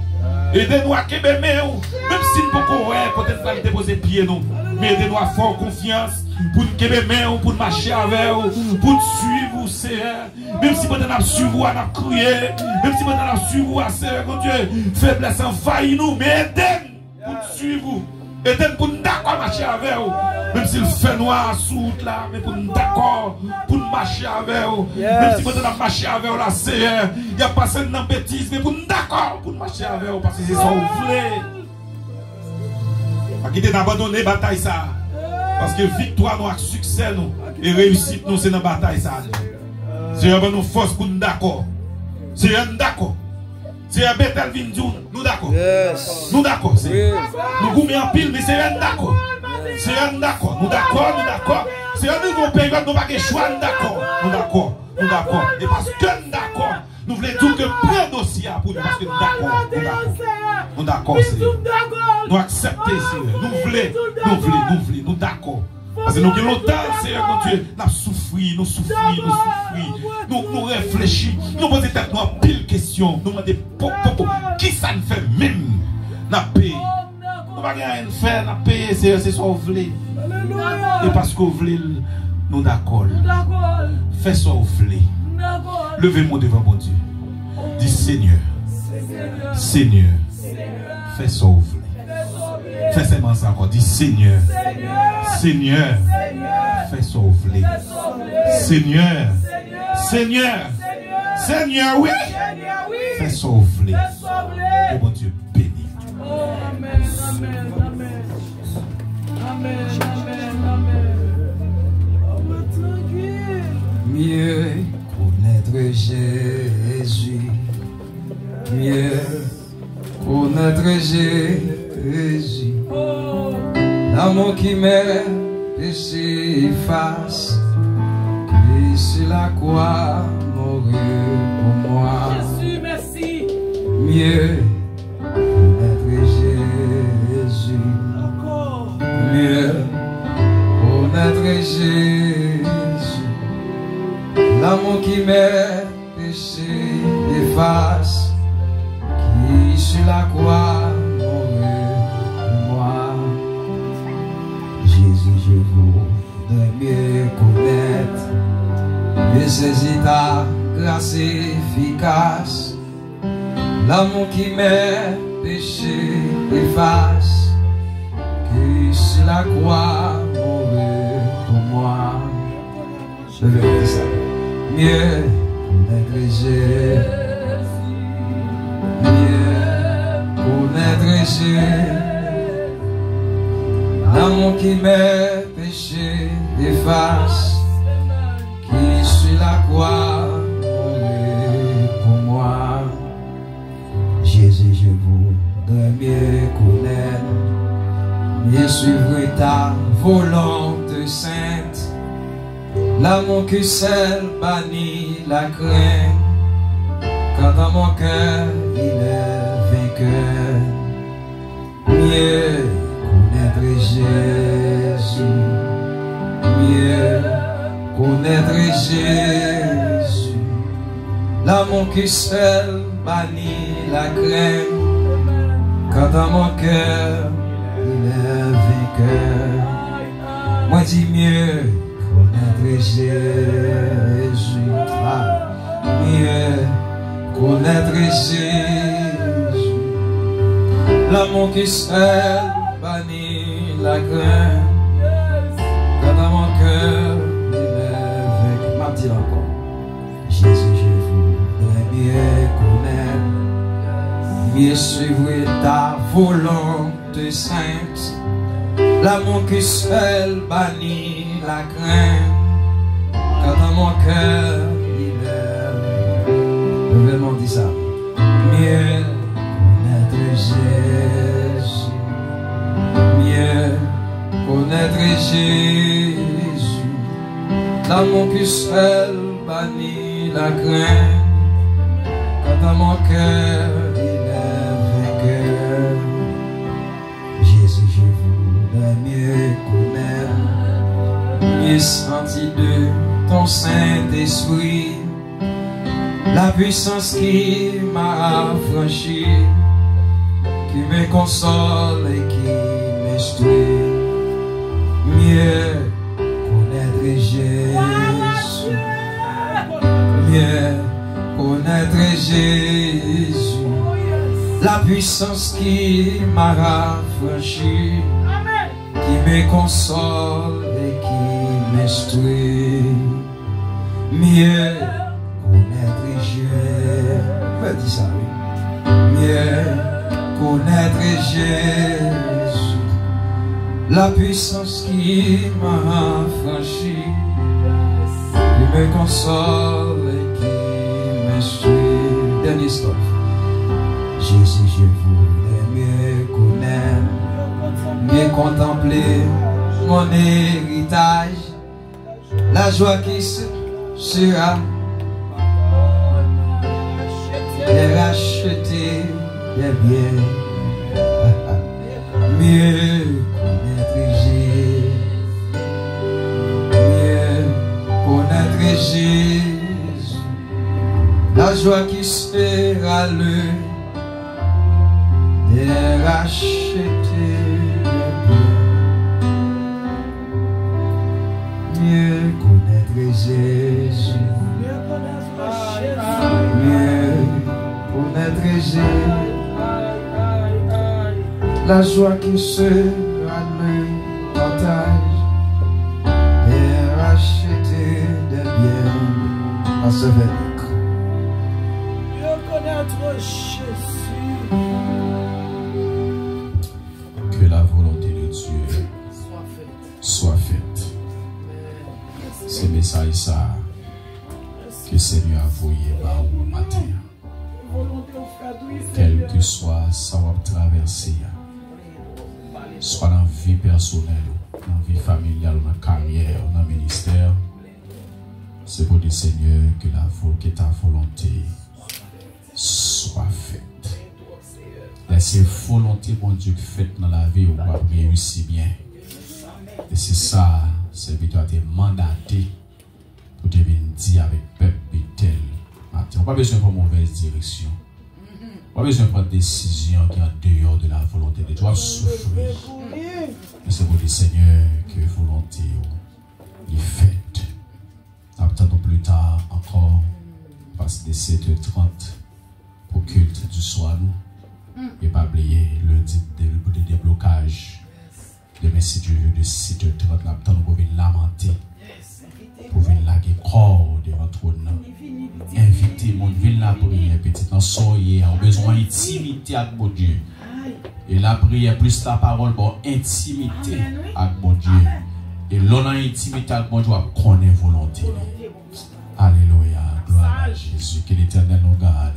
Ede nou a kenbe men w, menm si n poko wè kote n pral depoze pye nou. Men ede nou a fè w konfyans, pou n kenbe men w, pou n mache avè w, pou n swiv ou, Senyè. Menm si pandan n ap swiv ou a, n ap kriye, menm si pandan n ap swiv ou a, Senyè Bondye, feblès anvayi nou, men ede n pou n swiv ou. Ede n pou n dakò mache avè w. Menm si l fè nwa sou wout la, men pou n dakò pou n mache avè w. Menm si pandan n ap mache avè w la, Senyè, y ap pase n nan betiz, men pou n dakò pou n mache avè w, paske se sa w vle. Pa kite n abandone batay sa a. Paske viktwa nou ak siksè nou e reyisit nou se nan batay sa a li ye. Senyè, ban nou fòs pou n dakò. Senyè, n dakò. Senyè, Betèl vin di w, nou dakò. Nou dakò, Senyè. Nou goumen anpil, men Senyè, n dakò. Senyè, n dakò. Nou dakò, nou dakò. Senyè, nou nan yon peryòd nou pa gen chwa, n dakò. Nou dakò. Nou dakò. E paske n dakò, nou vle di w ke pran dosye a pou nou, paske nou dakò, nou dakò. Nou dakò, Senyè. Nou aksepte, Senyè. Nou vle, nou vle, nou vle, nou dakò. Paske nou gen lontan, Senyè Bondye, n ap soufri, nou soufri, nou soufri. Nou, nou reflechi, nou poze tèt nou anpil kesyon, nou mande, po, po, po, kisa n fè menm n ap peye? Nou pa gen anyen n fè, n ap peye, Senyè, se sa w vle. E paske w vle l, nou dakò l. Fè sa w vle. Leve men w devan Bondye. Di, Senyè, Senyè, fè sa w vle. Fè sèman sa ankò. Di, Senyè, Senyè, Senyè, Senyè, fè sa w vle. Fè sa w vle. Senyè, Senyè, Senyè, Senyè, wi, Senyè, wi, fè sa w vle. Fè sa w vle. Ke Bondye beni. Oh, amen, amen, amen. Amen, amen, amen. Oh, mwen trankil. Mieux connaître Jésus, mieux connaître Jésus, l'amour qui mes péchés efface, qui sur la croix mourut pour moi. Jésus, merci. Mieux connaître Jésus, encore, mieux connaître Jésus, l'amour qui mes péchés efface, qui sur la croix mourut pour moi. Jésus, je voudrais mieux connaître, mieux saisir ta grâce efficace, l'amour qui mes péchés efface, qui sur la croix mourut pour moi. Leve men sa. Mieux connaître Jésus. Mieux connaître Jésus. L'amour qui mes péchés efface, qui sur la croix mourut pour moi. Jésus, je voudrais mieux connaître, mieux suivre ta volonté sainte. L'amour qui seul bannit la crainte, quand dans mon cœur il est vainqueur. Mieux connaître Jésus, mieux connaître Jésus, l'amour qui seul bannit la crainte, quand dans mon cœur il est vainqueur. Mwen di, mieux connaître Jésus, ah, mieux connaître Jésus, l'amour qui seul bannit la crainte, quand dans mon cœur il est vainqueur. M ap di l ankò. Jésus, je voudrais mieux connaître, mieux suivre ta volonté sainte, l'amour qui seul bannit la crainte, quand dans mon cœur il est. Leve men w, di sa. Mieux connaître Jésus, mieux connaître Jésus, l'amour qui seul bannit la crainte, quand dans mon cœur il est vainqueur. Jésus, je voudrais mieux connaître, mieux sentir de ton Saint-Esprit, la puissance qui m'a affranchi, qui me console et qui m'instruit. Mieux connaître Jésus, mieux connaître Jésus, la puissance qui m'a rafraîchi, qui me console et qui m'instruit. Mieux connaître Jésus. Mwen di sa, wi. Mieux connaître Jésus, la puissance qui m'a affranchi, qui me console et qui m'instruit. Dènye strophe. Jésus, je voudrais mieux connaître, mieux contempler mon héritage, la joie qui se- sera de racheter des biens. Mieux connaître Jésus, mieux connaître Jésus, la joie qui sera le de racheter le bien. Mieux connaître Jésus. Mieux connaître Jésus. La joie qui sera le partage et racheter des biens à ce vaincre. Reconnaître Jésus. Que la volonté de Dieu soit faite. Se mesaj sa ke Senyè a voye ba ou maten an. Kèlkeswa sa w ap travèse a, swa nan vi pèsonèl ou, nan vi familyal ou, nan karyè ou, nan ministè, se pou di Senyè ke la vo-, ke ta volonte swa fèt. Lè se volonte Bondye k fèt nan lavi w, w ap reyisi byen. E se sa sèvitè a te mandate pou te vin di avèk pèp Betèl maten. Ou pa bezwen pran movèz direksyon. Ou pa bezwen pran desizyon ki an deyò de la volonte de Dye. W ap soufri. Men se pou di Senyè ke volonte w li fèt. N ap tann nou pli ta ankò, apati de sèt è trant pou kilt di swa nou. E pa bliye, lendi de, pou de deblokaj. Demen, si Dye vle, de sèt è trant, n ap tann ou pou vin lamante, pou vin lage kò w devan twòn nan. Envite moun, vin lapriyè, pitit. Nan sa w ye a, ou bezwen entimite ak Bondye. E lapriyè plis lapawòl ba w entimite ak Bondye. E lè w nan entimite ak Bondye, w ap konnen volonte li. Alelouya. Gloire à Jésus. Que l'Éternel nous garde.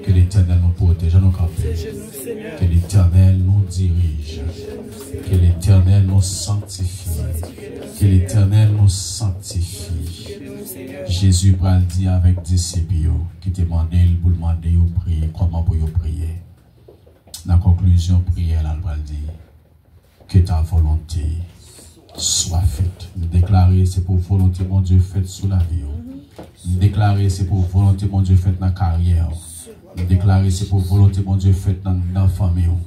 Que l'Éternel nous protège. Ann nou kanpe. Que l'Éternel nous dirige. Que l'Éternel nous sanctifie. Que l'Éternel nous sanctifie. Jezi pral di avèk disip yo ki te mande l pou l mande yo priye, kòman pou yo priye. Nan konklizyon priyè la, l pral di, que ta volonté soit faite. M deklare se pou volonte Bondye fèt sou lavi w. M deklare se pou volonte Bondye fèt nan karyè w. M deklare se pou volonte Bondye fèt nan, nan fanmi w.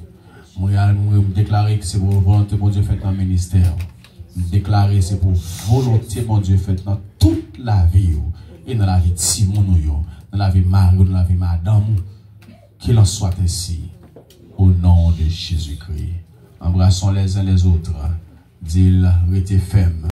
M, m, m deklare ke se pou volonte Bondye fèt nan ministè w. M deklare se pou volonte Bondye fèt nan tout lavi w e nan lavi timoun ou yo, nan lavi mari w, nan lavi madanm ou. Qu'il en soit ainsi, au nom de Jésus-Christ. Embrassons les uns les autres. Di l, rete fèm.